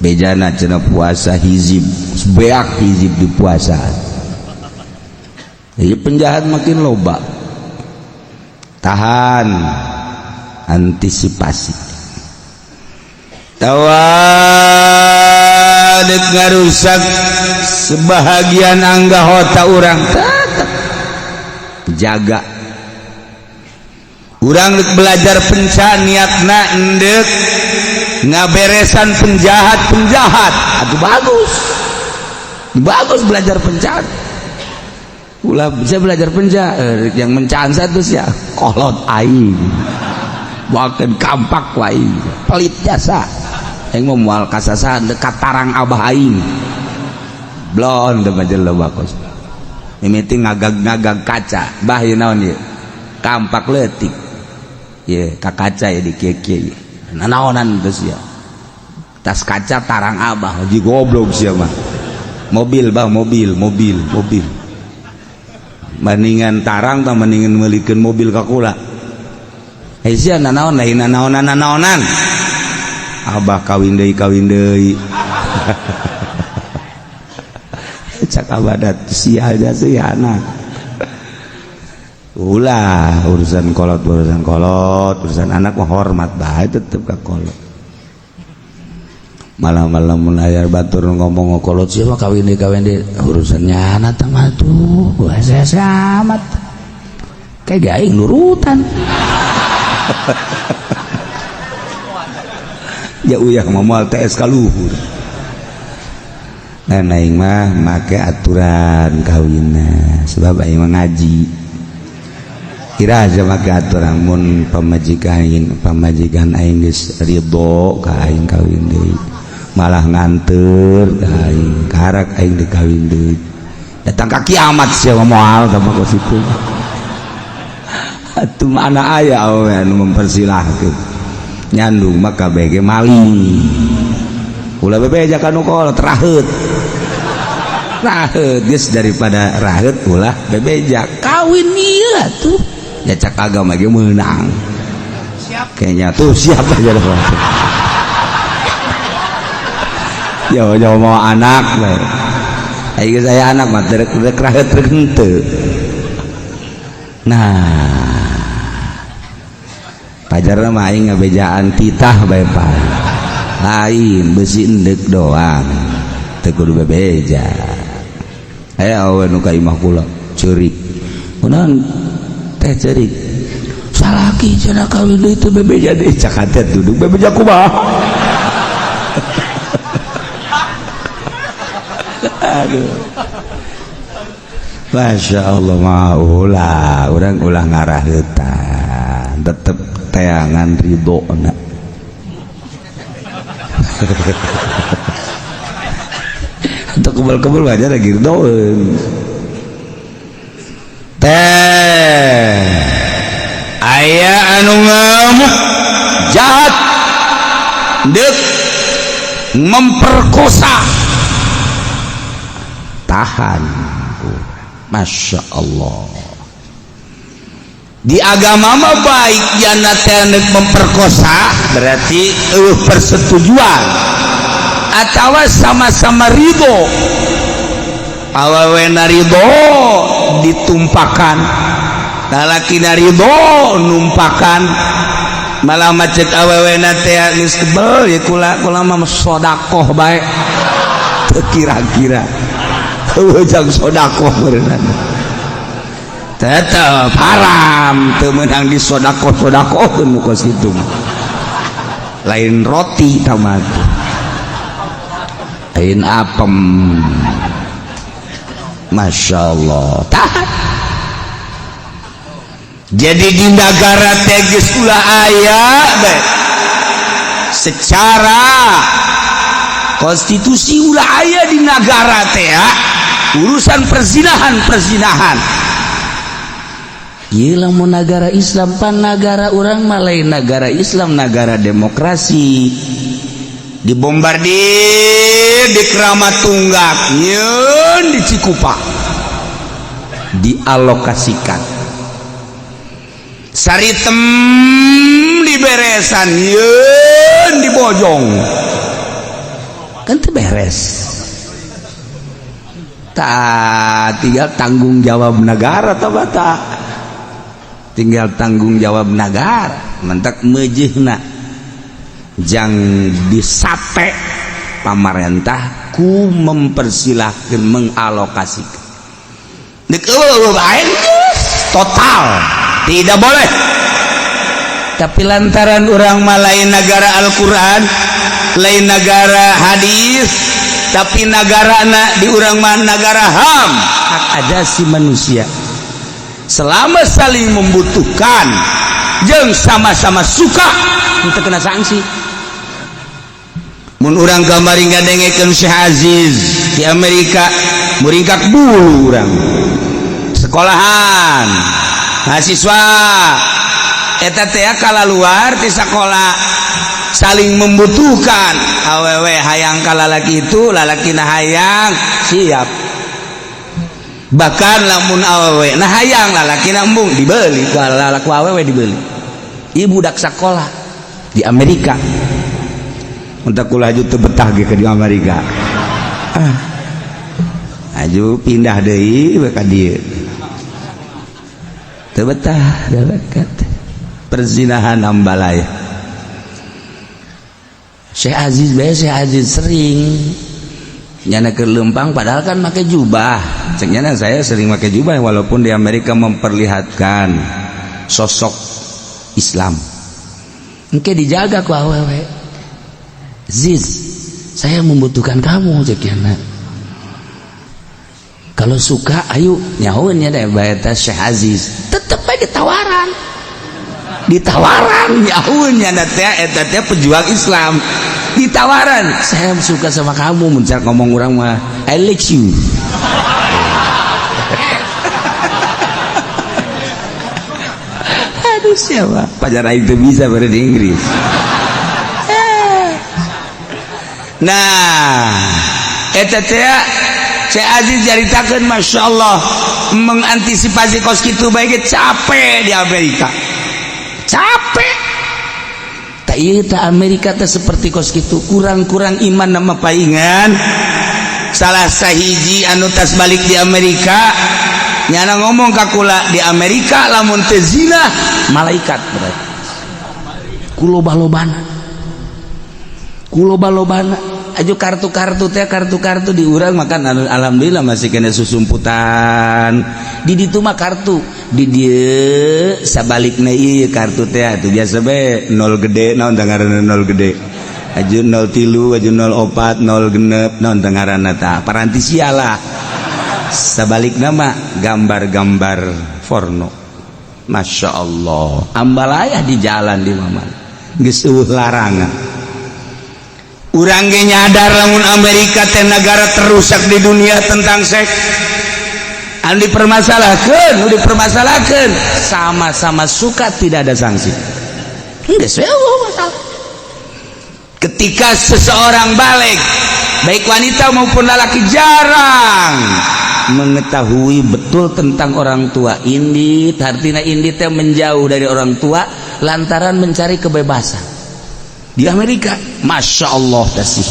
Bejana cenah puasa hizib, beak hizib di puasa. Jadi penjahat makin loba. Tahan, antisipasi. Tawa dek ngarusak sebahagian anggota urang, tetep jaga. Urang dek belajar penca niatna endek ngaberesan penjahat-penjahat. Atuh bagus. Bagus belajar penca. Ulah bisa belajar penca, yang mencaan satu ya kolot aing. Bahkan kampak wae, pelit jasa. Aing mau moal kasasahan dekat tarang abah aing. Blon teu mah loba kos. Mimiti ngagag-ngagag kaca. Bah ieu naon ieu? Kampak leutik. Ye, ka kaca ye di kieu-kieu. Nanaonan geus ya. Tas kaca tarang abah, ji goblok sia mah. Mobil bah, mobil, mobil, mobil. Mendingan tarang tah mendingan meulikeun mobil ka kula. Hei sia nanaon lain nanaonan nanaonan. Abah kawin deui, kawin deui. Cak abadat sia aja siana. Ulah urusan kolot, urusan kolot, urusan anak mah hormat bae tetep ka kolot. Malam-malam mun aya batur ngomong kolot sia mah kawin deui, kawin deui, urusannya anak mah tuh hese amat. Kayak aing nurutan. Ya uyah moal TS ka luhur. Nah, aing mah make aturan kawinna sebab aing mah ngaji. Kira aja make aturan mun pamajikan aing geus ridho ka aing kawin deui. Malah nganteur ka aing, karak aing dikawin deui. Datang ka kiamat sia moal ka mah situ. Atuh mana aya awewe anu mempersilahkeun. Nyandung mah kabeh maling. Ulah bebeja ka nu kolot raheut. Raheut geus daripada raheut ulah bebeja kawin ieu atuh. Ya cak agama ge meunang. Siap. Kayaknya tuh siap aja dah. Ya jauh mau anak we. Ayo saya anak mah rek raheut rek henteu. Nah, pajarna mah aing ngabejaan titah bae pak. Lain besi endek doang. Teu kudu bebeja. Aya awewe nu ka imah kula ceurik. Kunaon teh ceurik? Salaki cenah kawin deui teu bebeja deui. Cak hate duduk bebeja kumaha? Aduh. Masya Allah mah ulah urang ulah ngaraheutan tetep teangan ridona. Atau kebal-kebal aja lagi ridoeun. Teh aya anu ngamuk jahat dek memperkosa, tahan. Masya Allah, di agama mah baik jana teh memperkosa berarti persetujuan atau sama-sama ridho. Awewe ridho ditumpakan, lalaki ridho numpakan. Malah macet awewe teh geus kebel ya, kula kula mah sodakoh bae. Teu kira-kira heueuh jang sodakoh beuneunan, tetep haram, teu meunang di sodakoh sodakoh nu kos kitu. Lain roti tamat, lain apem. Masya Allah, tahan. Jadi di negara teh geus ulah aya bae, secara konstitusi ulah aya di negara teh ya, urusan perzinahan perzinahan. Ieu lamun negara Islam. Pan negara urang mah lain negara Islam, negara demokrasi. Dibombardir di Keramat Tunggak, nyeun di Cikupa, dialokasikan. Saritem diberesan, nyeun di Bojong, kan teu beres. Tak tinggal tanggung jawab negara tak, tinggal tanggung jawab negara. Mentak mejehna jang disate pamarentah ku mempersilahkan mengalokasikan. Dek eueuh bae total tidak boleh. Tapi lantaran urang mah lain negara Al-Quran, lain negara hadis, tapi negara na di urang mah negara HAM, hak asasi manusia. Selama saling membutuhkan jeung sama-sama suka, itu kena sanksi. Mun urang kamari ngadengekeun Syekh Aziz di Amerika, muringkak bulu urang. Sekolahan mahasiswa eta teh kala luar ti sakola saling membutuhkan, awewe hayang ka lalaki itu, lalaki na hayang, siap. Bahkan lamun awewe nah hayang, lalaki na embung, dibeli ku lalaki, awewe dibeli. Ibu budak sekolah di Amerika. Untuk kula aju teu betah ge di Amerika, ah aju pindah deui we ka dieu, teu betah dewek. Perzinahan ambalaya. Syekh Aziz bae, Syekh Aziz sering nyana ke lempang, padahal kan pakai jubah. Cek nyana, saya sering pakai jubah walaupun di Amerika memperlihatkan sosok Islam. Engke dijaga ku awewe. "Ziz, saya membutuhkan kamu," cek nyana. "Kalau suka, ayo." Nyahoeun nya deh bae Syekh Aziz. Tetep aja ditawaran, ditawaran. Nyahoeun nya teh eta teh pejuang Islam. Ditawaran, "Saya suka sama kamu." Mun ngomong urang mah, "I like you." Aduh, siapa pacar aing teu bisa berarti di Inggris. Nah, eta teh Syekh Aziz caritakeun, Masya Allah, mengantisipasi kos kitu bae capek di Amerika, capek. Tak iya tak, Amerika teh seperti kos kitu, kurang-kurang iman nama paingan. Salah sahiji anu tas balik di Amerika nyana ngomong ka kula, di Amerika lamun teu zina malaikat berarti kuloba-lobana, kuloba-lobana. Aju kartu-kartu teh, kartu-kartu di urang makan alhamdulillah masih kena susumputan. Di ditu mah kartu di dieu sabalikna, ieu kartu teh atuh biasa bae nol gede. Naon teh ngaranna nol gede? Aju nol tilu, aju nol opat, nol genep, naon teh ngaranna tah, paranti sialah. Sabalik nama gambar-gambar porno. Masya Allah, ambalaya di jalan di mana geus eueuh larangan. Urang ge nyadar lamun Amerika teh negara terusak di dunia tentang seks. Anu dipermasalahkan, nu dipermasalahkan sama-sama suka, tidak ada sanksi. Enggak masalah. Ketika seseorang balig, baik wanita maupun lelaki, jarang mengetahui betul tentang orang tua. Indit artinya indit teh menjauh dari orang tua lantaran mencari kebebasan. Di Amerika, masya Allah, kasih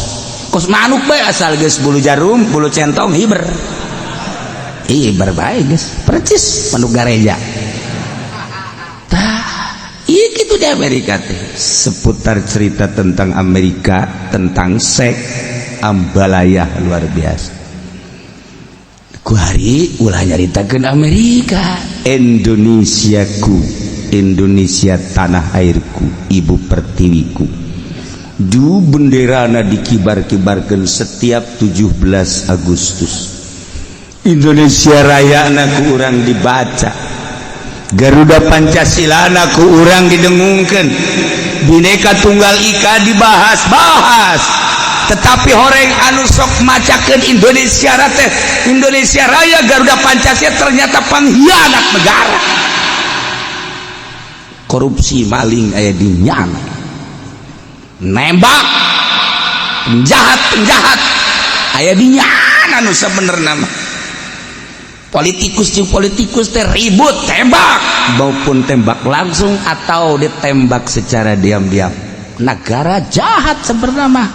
kos manuk bae, asal geus bulu jarum bulu centong, hiber hiber bae, geus percis manuk gareja. Tah, iya gitu di Amerika teh. Seputar cerita tentang Amerika, tentang seks ambalaya luar biasa. Ku hari ulah nyaritakeun Amerika. Indonesiaku, Indonesia tanah airku, ibu pertiwiku. Du benderana dikibar-kibarkan setiap 17 Agustus, Indonesia Raya ku urang dibaca, Garuda Pancasila ku urang didengungkan, Bhinneka Tunggal Ika dibahas-bahas, tetapi horeng anu sok macakeun Indonesia teh, Indonesia Raya, Garuda Pancasila, ternyata pengkhianat negara, korupsi, maling aya di nyana, nembak penjahat penjahat aya di nyana. Nu sebenarnya mah politikus jeung politikus teh ribut, tembak, maupun tembak langsung atau ditembak secara diam-diam. Negara jahat sebenarnya mah.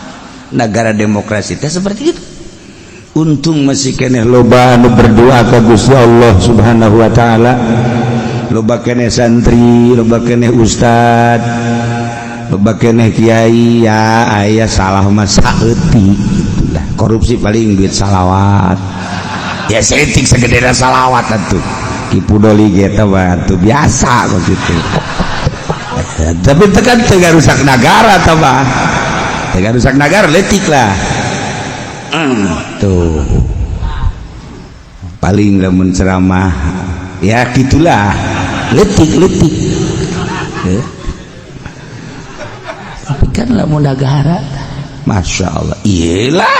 Negara demokrasi teh seperti itu. Untung masih keneh loba anu berdoa ka Gusti Allah Subhanahu wa taala, loba keneh santri, loba keneh ustad, loba keneh kiai. Ya, aya salah mah saeutik itulah. Korupsi paling duit salawat ya, saeutik segede salawat atuh. Ki Pudoli ge mah atuh biasa kok gitu, tapi tekan teu rusak negara tah mah, teu rusak negara leutik lah. Tuh paling lamun ceramah ya gitulah, leutik-leutik ya. Tapi kan lamun negara, masya Allah, iyalah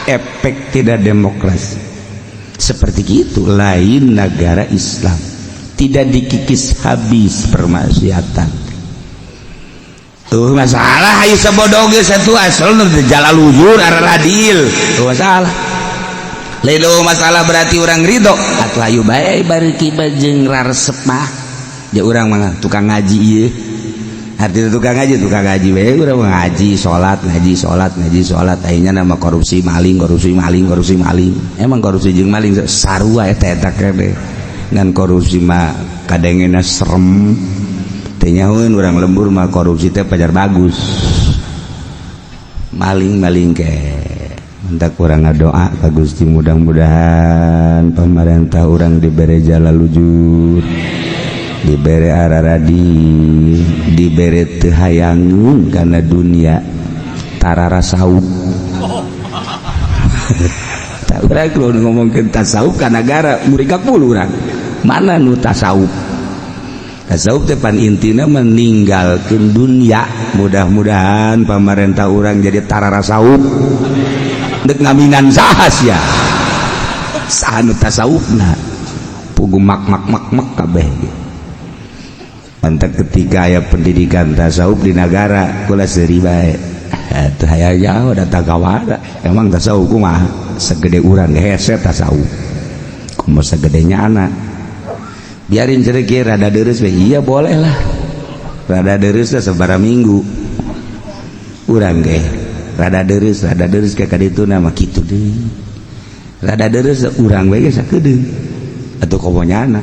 efek tidak demokrasi seperti itu. Lain negara Islam, tidak dikikis habis permaksiatan tuh masalah. Ayo sabodo ge satu asal nu jalan lujur aradil tuh masalah. Lain masalah berarti orang ridho atau ayo bae bareuki jeung raresep mah. Ya, urang mah tukang ngaji ieu, artinya tukang ngaji, tukang ngaji bae urang mah, ngaji salat, ngaji salat, ngaji salat. Ayeuna nama korupsi maling, korupsi maling, korupsi maling. Emang korupsi jeung maling sarua eta eta kene, ngan korupsi mah kadengena serem, teu nyahoeun urang lembur mah. Korupsi teh pajar bagus, maling maling ke. Entah kurang ngadoa ka Gusti, mudah-mudahan pemerintah urang dibere jalan lujur, dibere araradi, dibere teu hayangeun kana dunia, tara rasaup. Tak urang kalau ngomongkeun tasawuf ka negara murika puluh urang mana nu tasawuf. Tasawuf teh pan intina meninggalkeun dunia. Mudah-mudahan pemerintah urang jadi tara rasaup. Dek ngaminan saha sia, saha nu tasawufna? Pugu mak mak mak mak kabeh. Mantap ketika aya pendidikan tasawuf di negara, kula seuri bae. Teu hayang jauh datang ka. Emang tasawuf kumaha? Segede urang hese tasawuf, kumaha segedenya anak? Biarin cerek rada deres we. Iya, boleh lah rada deres lah sabaraha minggu. Urang ge rada deres, rada deres ke kaditu nama kitu deui, rada deres urang we ge sakedeung atuh, komo nyana.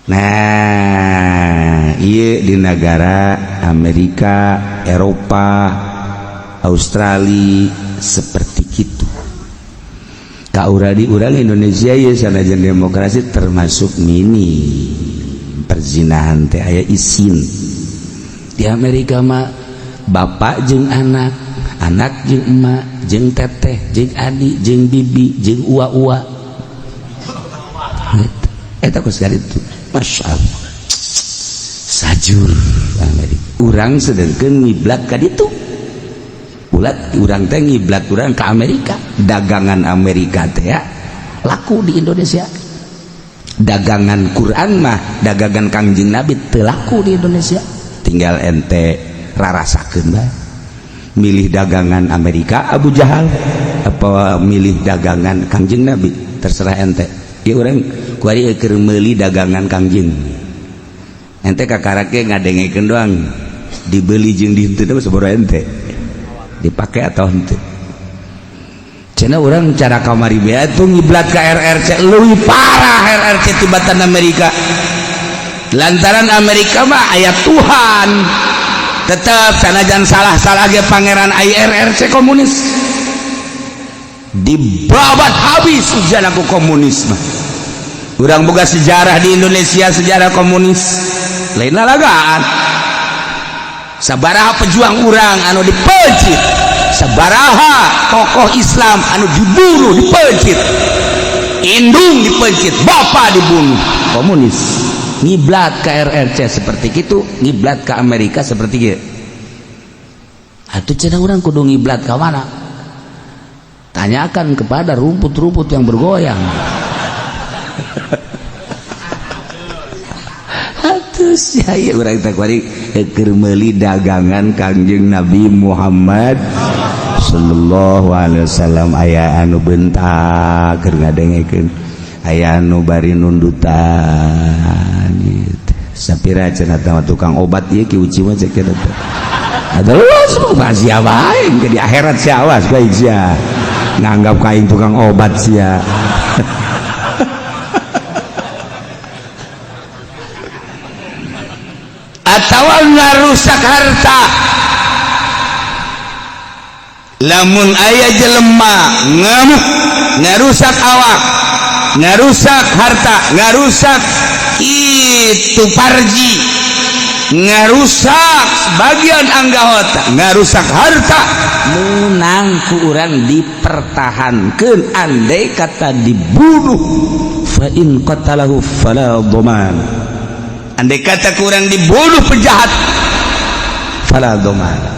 Nah, iya di negara Amerika, Eropa, Australia seperti gitu. Ka di urang Indonesia ya, sanajan demokrasi termasuk mini perzinahan teh aya isin. Di Amerika mah bapak jeung anak, anak jeung emak, jeung teteh, jeung adi, jeung bibi, jeung ua-ua eta kos itu. Masya Allah, sajur Amerika. Urang sedangkan ngiblat ka ditu, ulat urang teh ngiblat urang ke Amerika, dagangan Amerika teh ya. Laku di Indonesia. Dagangan Quran mah, dagangan Kangjeng Nabi teu laku di Indonesia. Tinggal ente rarasakeun bae. Milih dagangan Amerika Abu Jahal apa milih dagangan Kangjeng Nabi, terserah ente. Ya urang kuari keur meuli dagangan Kangjeng. Ente kakarake ngadengekeun doang, dibeli jeung di henteu mah sabaraha ente. Dipake atau henteu. Cenah urang cara kamari bea tuh ngiblat ka RRC leuwih parah RRC tibatan Amerika. Lantaran Amerika mah aya Tuhan. Tetep sanajan salah-salah ge pangeran RRC komunis. Dibabat habis ujian aku komunis mah. Urang boga sejarah di Indonesia, sejarah komunis. Lain lalagaan. Sabaraha pejuang urang anu dipeuncit, sabaraha tokoh Islam anu dibunuh dipeuncit, indung dipeuncit, bapak dibunuh komunis. Ngiblat ke RRC seperti itu, ngiblat ke Amerika seperti itu. Atuh cenah urang kudu ngiblat ke mana? Tanyakan kepada rumput-rumput yang bergoyang. Atus ya urang teh kuari keur meuli dagangan Kangjeng Nabi Muhammad sallallahu alaihi wasallam. Aya anu bentak keur ngadengekeun, aya anu bari nundutan gitu. Sapira cenah teh tukang obat ieu ki uci mah cek eta teh. Aduh, semua sia bae ke di akhirat sia, awas baik sia. Nganggap ka aing tukang obat sia. Atawa ngarusak harta. Lamun aya jelema ngamuk ngarusak awak, ngarusak harta, ngarusak itu parji, ngarusak sebagian anggota, ngarusak harta, menang ku urang dipertahankeun andai kata dibunuh, fa in qatalahu fala dhaman. Andai kata kurang dibunuh penjahat, fala dhaman.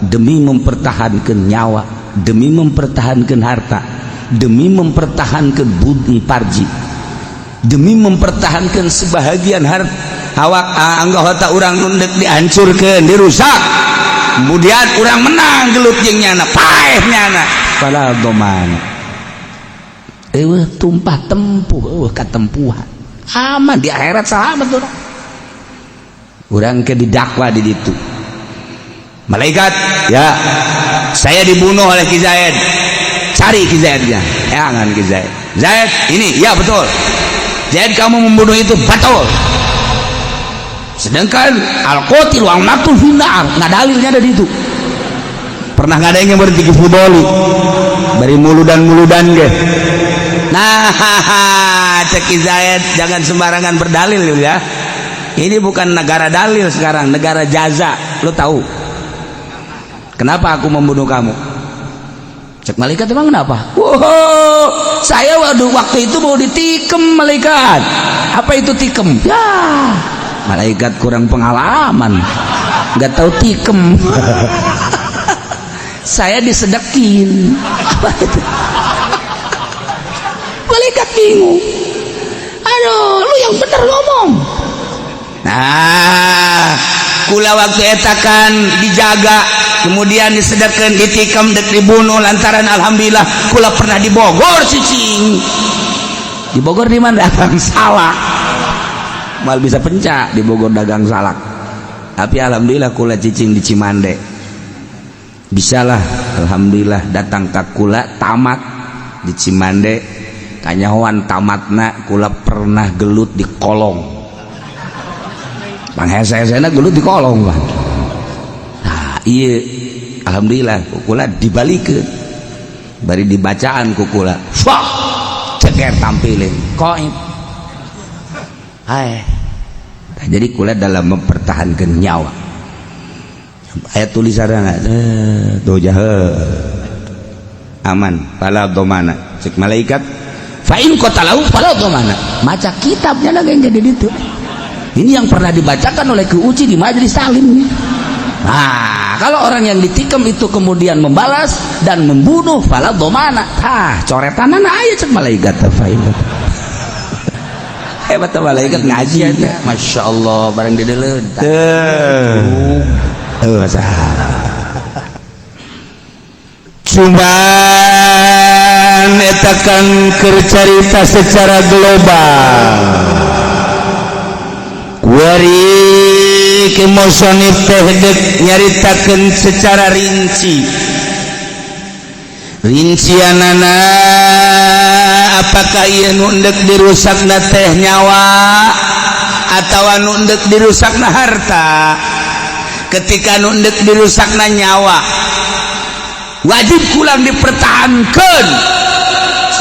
Demi mempertahankan nyawa, demi mempertahankan harta, demi mempertahankan budi parji, demi mempertahankan sebahagian harta awak anggota urang nundek dihancurkan, dirusak, kemudian urang menang gelut jeung nyana, paeh nyana, fala dhaman. Eueuh tumpah tempuh, eueuh katempuhan. Aman di akhirat selamat urang. Urang ke didakwa di ditu. Malaikat, ya, saya dibunuh oleh Ki Zaid. Cari Ki Zaidnya. Jangan Ki Zaid. Zaid, ini, ya betul. Zaid kamu membunuh itu betul. Sedangkan al-qatil wal maqtul finnar, nggak dalilnya ada di itu. Pernah nggak ada yang berhenti fudoli? Bari muludan-muludan ge. Nah, cek Ki Zaid, jangan sembarangan berdalil ya. Ini bukan negara dalil sekarang, negara jaza. Lo tahu? Kenapa aku membunuh kamu? Cek malaikat, emang kenapa? Wow, saya waktu itu mau ditikem malaikat. Apa itu tikem? Ya, malaikat kurang pengalaman, nggak tahu tikem. Saya disedekin. Apa itu? Malaikat bingung. Aduh, lu yang bener ngomong. Nah, kula waktu etakan dijaga, kemudian disedekeun, ditikam, dek dibunuh lantaran alhamdulillah kula pernah di Bogor cicing. Di Bogor di mana? Dagang salak. Mal bisa pencak di Bogor dagang salak. Tapi alhamdulillah kula cicing di Cimande. Bisalah alhamdulillah datang ka kula tamat di Cimande. Kanyahoan tamatna kula pernah gelut di kolong. Panghese-hesena gelut di kolong, Bang. Nah, iya alhamdulillah kukula dibalikeun. Bari dibacaan kukula. Wah, ceker tampilin. Koin. Hai. Nah, jadi kula dalam mempertahankan nyawa. Ayat tulisanna tuh jahe. Aman, fala dhamana. Cek malaikat, fa in qatalahu fala dhamana. Maca kitabnya lagi yang jadi itu. Ini yang pernah dibacakan oleh Ki Uci di majelis taklim. Nah, kalau orang yang ditikam itu kemudian membalas, dan membunuh fala dhamana. Tah, coretanana aya cek malaikat teh faedah. Hebat teh malaikat ngaji teh. Masya Allah, barang dideleun. Tuh. Tuh, cuman eta kan keur carita secara global. Kuari ke musonif teh dek nyaritakeun secara rinci. Rincianana apakah ieu nu endek dirusakna teh nyawa atawa nu endek dirusakna harta? Ketika nu endek dirusakna nyawa, wajib kurang dipertahankan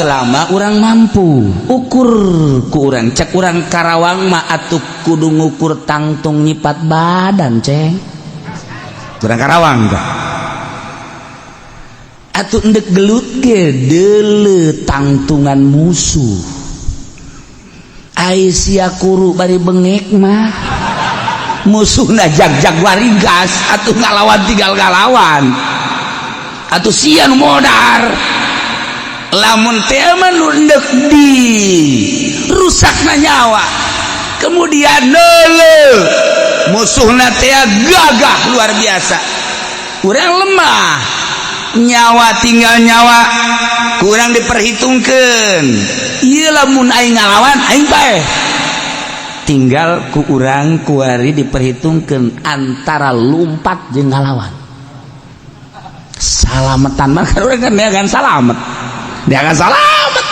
selama urang mampu. Ukur ku urang, cek urang Karawang mah atuh kudu ngukur tangtung nyipat badan, ceng. Urang Karawang tah. Atuh endek gelut ge deuleu tangtungan musuh. Ai sia kuru bari bengek mah musuhna jag-jag warigas, atuh ngalawan tinggal ngalawan. Atuh sia nu modar. Lamun teh mah nu endek di rusakna nyawa, kemudian deuleu musuhna teh gagah luar biasa, urang lemah, nyawa tinggal nyawa, kurang diperhitungkan. Ieu lamun aing ngalawan aing paeh. Tinggal ku urang kuari diperhitungkan antara lumpat jeung ngalawan. Salametan mah kan urang kan dia akan salamet, dia akan salamet.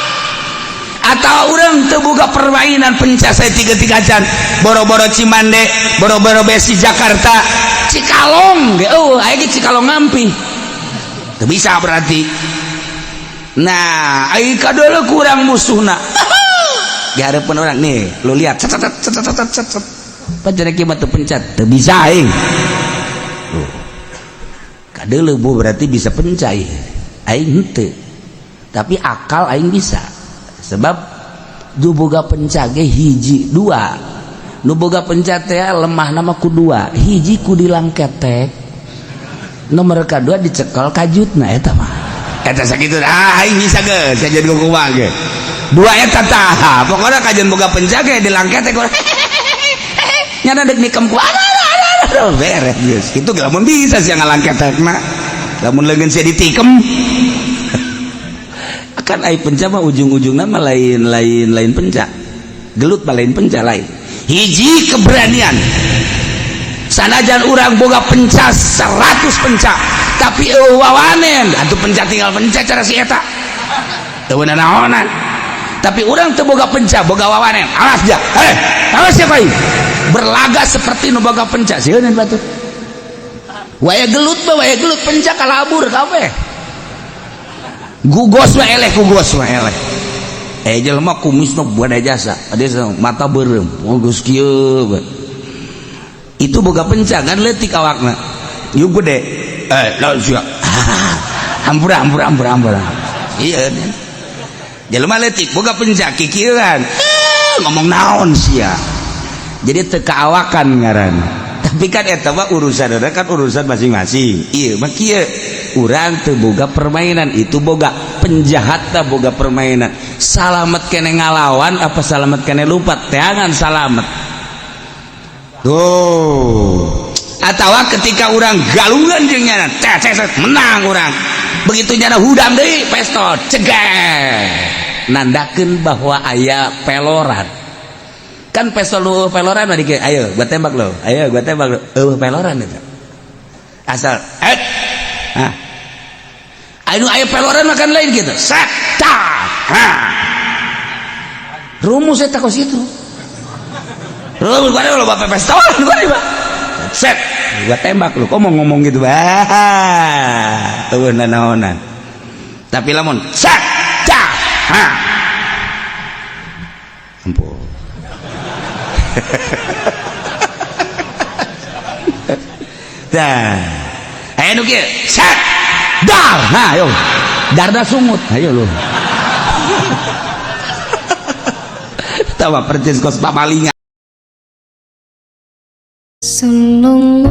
Atau urang teu boga permainan penca saya tiga-tiga can boro-boro Cimande, boro-boro Besi Jakarta, Cikalong ge eueuh, aya ge Cikalong ngampi teu bisa berarti. Nah, ai kadeuleu kurang musuhna di hadapan orang nih, lu lihat cet cet cet cet cet cet, pacar kieu mah teu pencat, teu bisa aing. Tuh. Kadeuleu bu berarti bisa pencai aing henteu, tapi akal aing bisa, sebab nu boga penca ge hiji dua, nu boga penca teh lemah nama ku dua, hiji ku dilangketek, nomor kedua dicekel kajutna. Eta mah eta sakitu, ah, aing bisa geus kajian kumaha ge dua eta tah. Pokoknya kajian boga penca ge dilangketek nyana dek nikem ku aduh, aduh, beres geus. Itu lamun bisa sih ngalangketekna, lamun leungeun sia ditikem kan. Ai penca mah ujung-ujungna mah lain lain lain penca gelut mah lain penca, lain. Hiji keberanian, sanajan urang boga penca 100 penca tapi eueuh wawanen, atuh penca tinggal penca cara si eta teu naonan. Tapi urang teu boga penca, boga wawanen, awas ja, eh, awas siapa aing berlaga seperti nu boga penca, sieun batur. Waya gelut mah, waya gelut penca kalabur kabeh, gugos mah eleh, gugos mah eleh. Eh, jelema kumisna buat jasa ada mata beureum, oh, geus kieu itu boga penca kan leutik awakna yuk gede, eh, lawan sia, hampura hampura hampura hampura. Iya, jelema leutik boga penca kikieuan, eh, ngomong naon sia, jadi teu kaawakan ngaran. Tapi kan eta mah urusan kan urusan masing-masing. Iya mah kieu, urang teu boga permainan itu, boga penjahat tah boga permainan. Salamet kene ngalawan apa salamet kene lupat, teangan salamet tuh. Atau ketika urang galungan jeung nyana tet, tet, tet, menang urang, begitu nyana hudang deui pestol cegah, nandakeun bahwa aya peloran. Kan pestol nu peloran mah dikira, ayo gua tembak lo, ayo gua tembak lo, eueuh peloran itu asal et. Nah, anu aya peloran makan lain gitu, set ta ha, rumus eta kos itu rumus. Gua lo bapak pestol gua nih set gua tembak lu, kok mau ngomong gitu bah eueuh nanaonan. Tapi lamun set ta ha, ampun. Dah, aya nu kieu set dar, nah ayo darda sungut, ayo lu tawa percis kos pamalingan. Sallallahu